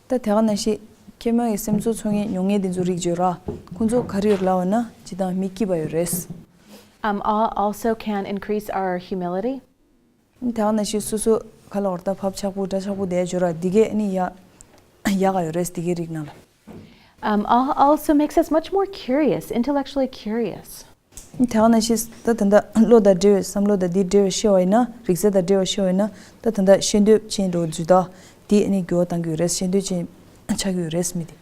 ད་དེ་ག་ནང་བཞིན་ ཀྱེ་མ་ཡི་སེམས་ཚོར་ཚོར་མཁན་མྱོང་མཁན་དེ་ཚོ་རིགས་བརྗོད་ར། ཁོང་ཚོ་ག་རེ་ཡོད་ལབ་པ་ན་སྤྱིར་བཏང་མི་སྐྱིད་པ་ཡོད་རེད། Um, awe also can increase our humility. དེ་ག་ནང་བཞིན་སོ་སོ་ག་ལ་བར་ད་བབ་ཆགས་པོ་འདྲ་ཆགས་པོ་དེ་བརྗོད་ར་དེ་གས་ནི་ཡག་ཡག་ག་ཡོད་རེད་དེ་གས་རིགས་ནང་ལ། Um, awe also makes us much more curious, intellectually curious. དེ་ག་ནང་བཞིན་ད་ད་ལྟ་བློ་དང་འབྲེལ་བའི་བསམ་བློ་དང་དེ་འབྲེལ་བའི་ཤེས་པ་ཡིན་ན་རིག་རྩལ་དང་འབྲེལ་བའི་ཤེས་པ་ཡིན་ན་ད་ད་ལྟ་ཤེས་འདོད་ཅན་འགྲོ་འཛུལ་ད་དེ་ནི་འགྱུར་བ་གཏང་གི་ཡོད་རེད། ཤེས་འདོད་ཅན་ཆགས་ཀྱི་ཡོད་རེད་མི་དེ།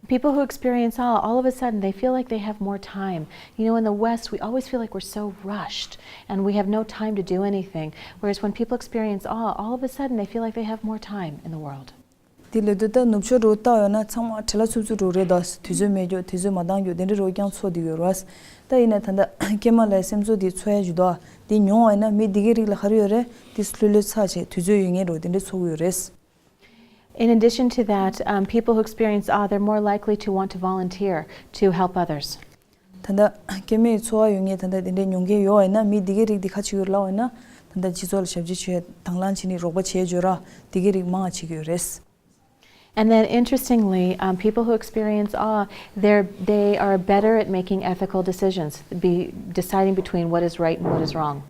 People who experience awe, all of a sudden, they feel like they have more time. You know, in the West, we always feel like we're so rushed and we have no time to do anything. Whereas when people experience awe, all of a sudden, they feel like they have more time in the world. དེ་ལས་དུས་ད་ནུབ་ཕྱོགས་རུ་བལྟ་ཡོད་ན་ཚང་མ་བྲེལ་བ་འཚུབ་འཚུབ་རུ་རེད་ད། དུས་ཚོད་མེད་རྒྱུ་དུས་ཚོད་མ་འདང་རྒྱུ་དེ་འདྲ་རུ་རྐྱང་ཚོ་དེ་ཡོད་རེད། ད་ཡིན་ན་ད་ལྟ་ཀྱེ་མ་ལའི་སེམས་ཚོར་དེ་ཚོར་ཡ་ཞུ་ད་དེ་མྱོང་བ་ཡིན་ན་མི་དེ་གའི་རིགས་ལ་ག་རེ་ཡོད་རེད། དེ་ལྷོད་ལྷོད་ཚ་བྱས་དུས་ཚོད་ཡོད་ངེས་རུ་དེ་འདྲ་ཚོ་གི་ཡོད་རེད། In addition to that, um, people who experience awe, they're more likely to want to volunteer to help others. ད་ལྟ་ཀྱེ་མའི་ཚོར་བ་ཡོད་ངེས་ད་ལྟ་དེ་འདྲའི་མྱོང་མཁན་ཡོད་པ་ཡིན་ན་མི་དེ་གའི་རིགས་དེ་ག་བྱེད་ཀྱི་ཡོད་ལབ་པ་ཡིན་ན་ད་ལྟ་སྤྱི་ཚོགས་ལ་ཞབས་ཕྱི་བྱེད་དང་བླངས་བྱེད་ནི་རོགས་པ་བྱེད་བརྗོད་ར་དེ་གའི་རིགས་མང་བ་བྱེད་ཀྱི་ཡོད་རེད། And then interestingly, um, people who experience awe, they're, they are better at making ethical decisions, be, deciding between what is right and what is wrong.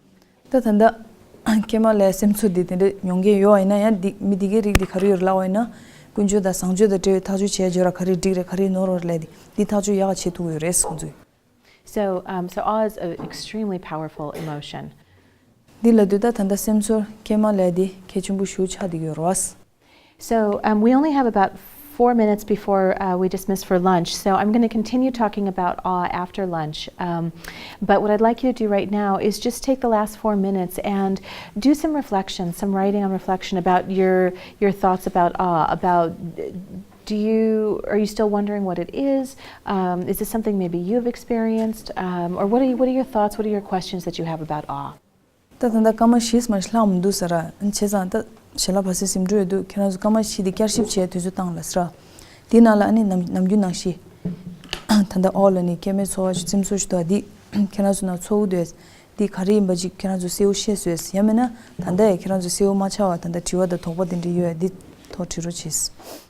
ད་ད་ལྟ་ཀྱེ་མ་ལའི་སེམས་ཚོར་འདི་དེ་འདྲ་མྱོང་མཁན་ཡོད་པ་ཡིན་ན་ཡང་འདི་མི་འདི་གའི་རིགས་འདི་ག་རེ་ཡོད་ལབ་པ་ཡིན་ན་ཀུན་སྤྱོད་དང་བཟང་སྤྱོད་དང་འབྲེལ་བའི་ཐག་གཅོད་བྱས་བརྗོད་ར་ག་རེ་འགྲིག་རེད་ག་རེ་ནོར་བ་རེད་ལབ་འདི་འདི་ཐག་གཅོད་ཡག་ག་བྱེད་ཐུབ་ཀྱི་ཡོད་རེད་ཁོང་ཚོས། So, um, so awe is an extremely powerful emotion. འདི་ལ་དུས་ད་ད་ལྟ་སེམས་ཚོར་ཀྱེ་མ་ལའི་འདི་གལ་ཆེན་པོ་ཞེ་པོ་ཆགས་བསྡད་ཀྱི་ཡོད་རེད། So, um, we only have about four minutes before uh, we dismiss for lunch, so I'm going to continue talking about awe after lunch. Um, but what I'd like you to do right now is just take the last four minutes and do some reflection, some writing on reflection about your your thoughts about awe, about do you are you still wondering what it is? Um, is this something maybe you've experienced? Um, or what are you, what are your thoughts? What are your questions that you have about awe? ད་ད་ལྟ་སྐར་མ་བཞི་མ་ཞིག་ལྷག་མི་འདུག་ཟེར་ར། བྱས་ཙང་ད་ཞལ་ལག་ཕ་སེ་ཟིན་འགྲོ་ཡོད་འདུག་ཁྱེད་རང་ཚོ་སྐར་མ་བཞི་དེ་བསྐྱར་ཞིབ་བྱས་དུས་ཚོད་བཏང་ལ་ཟེར་ར། དེའི་ནང་ལ་ཨ་ནི་ནམ་ནམ་རྒྱུན་ནང་བཞིན་ད་ལྟ་ཨོ་ལ་ནི་སྐྱེ་མེད་འཚོ་བ་ཞུ་ཚིམ་སོ་ཞུ་དོ་འདི་ཁྱེད་རང་ཚོ་ནང་ཚོ་བུ་དོད་འདི་ག་རེ་ཡིན་པ་ཅིག་ཁྱེད་རང་ཚོ་གསལ་བོ་ཤེས་སོས་ཡང་མིན་ན་ད་ལྟ་ཡང་ཁྱེད་རང་ཚོ་གསལ་བོ་མ་ཆགས་པ་ད་ལྟ་དྲི་བ་དང་དོགས་པ་དེ་འདྲ་ཡོད་ཡ་འདི་ཐོག་དྲི་རོགས་བྱེད།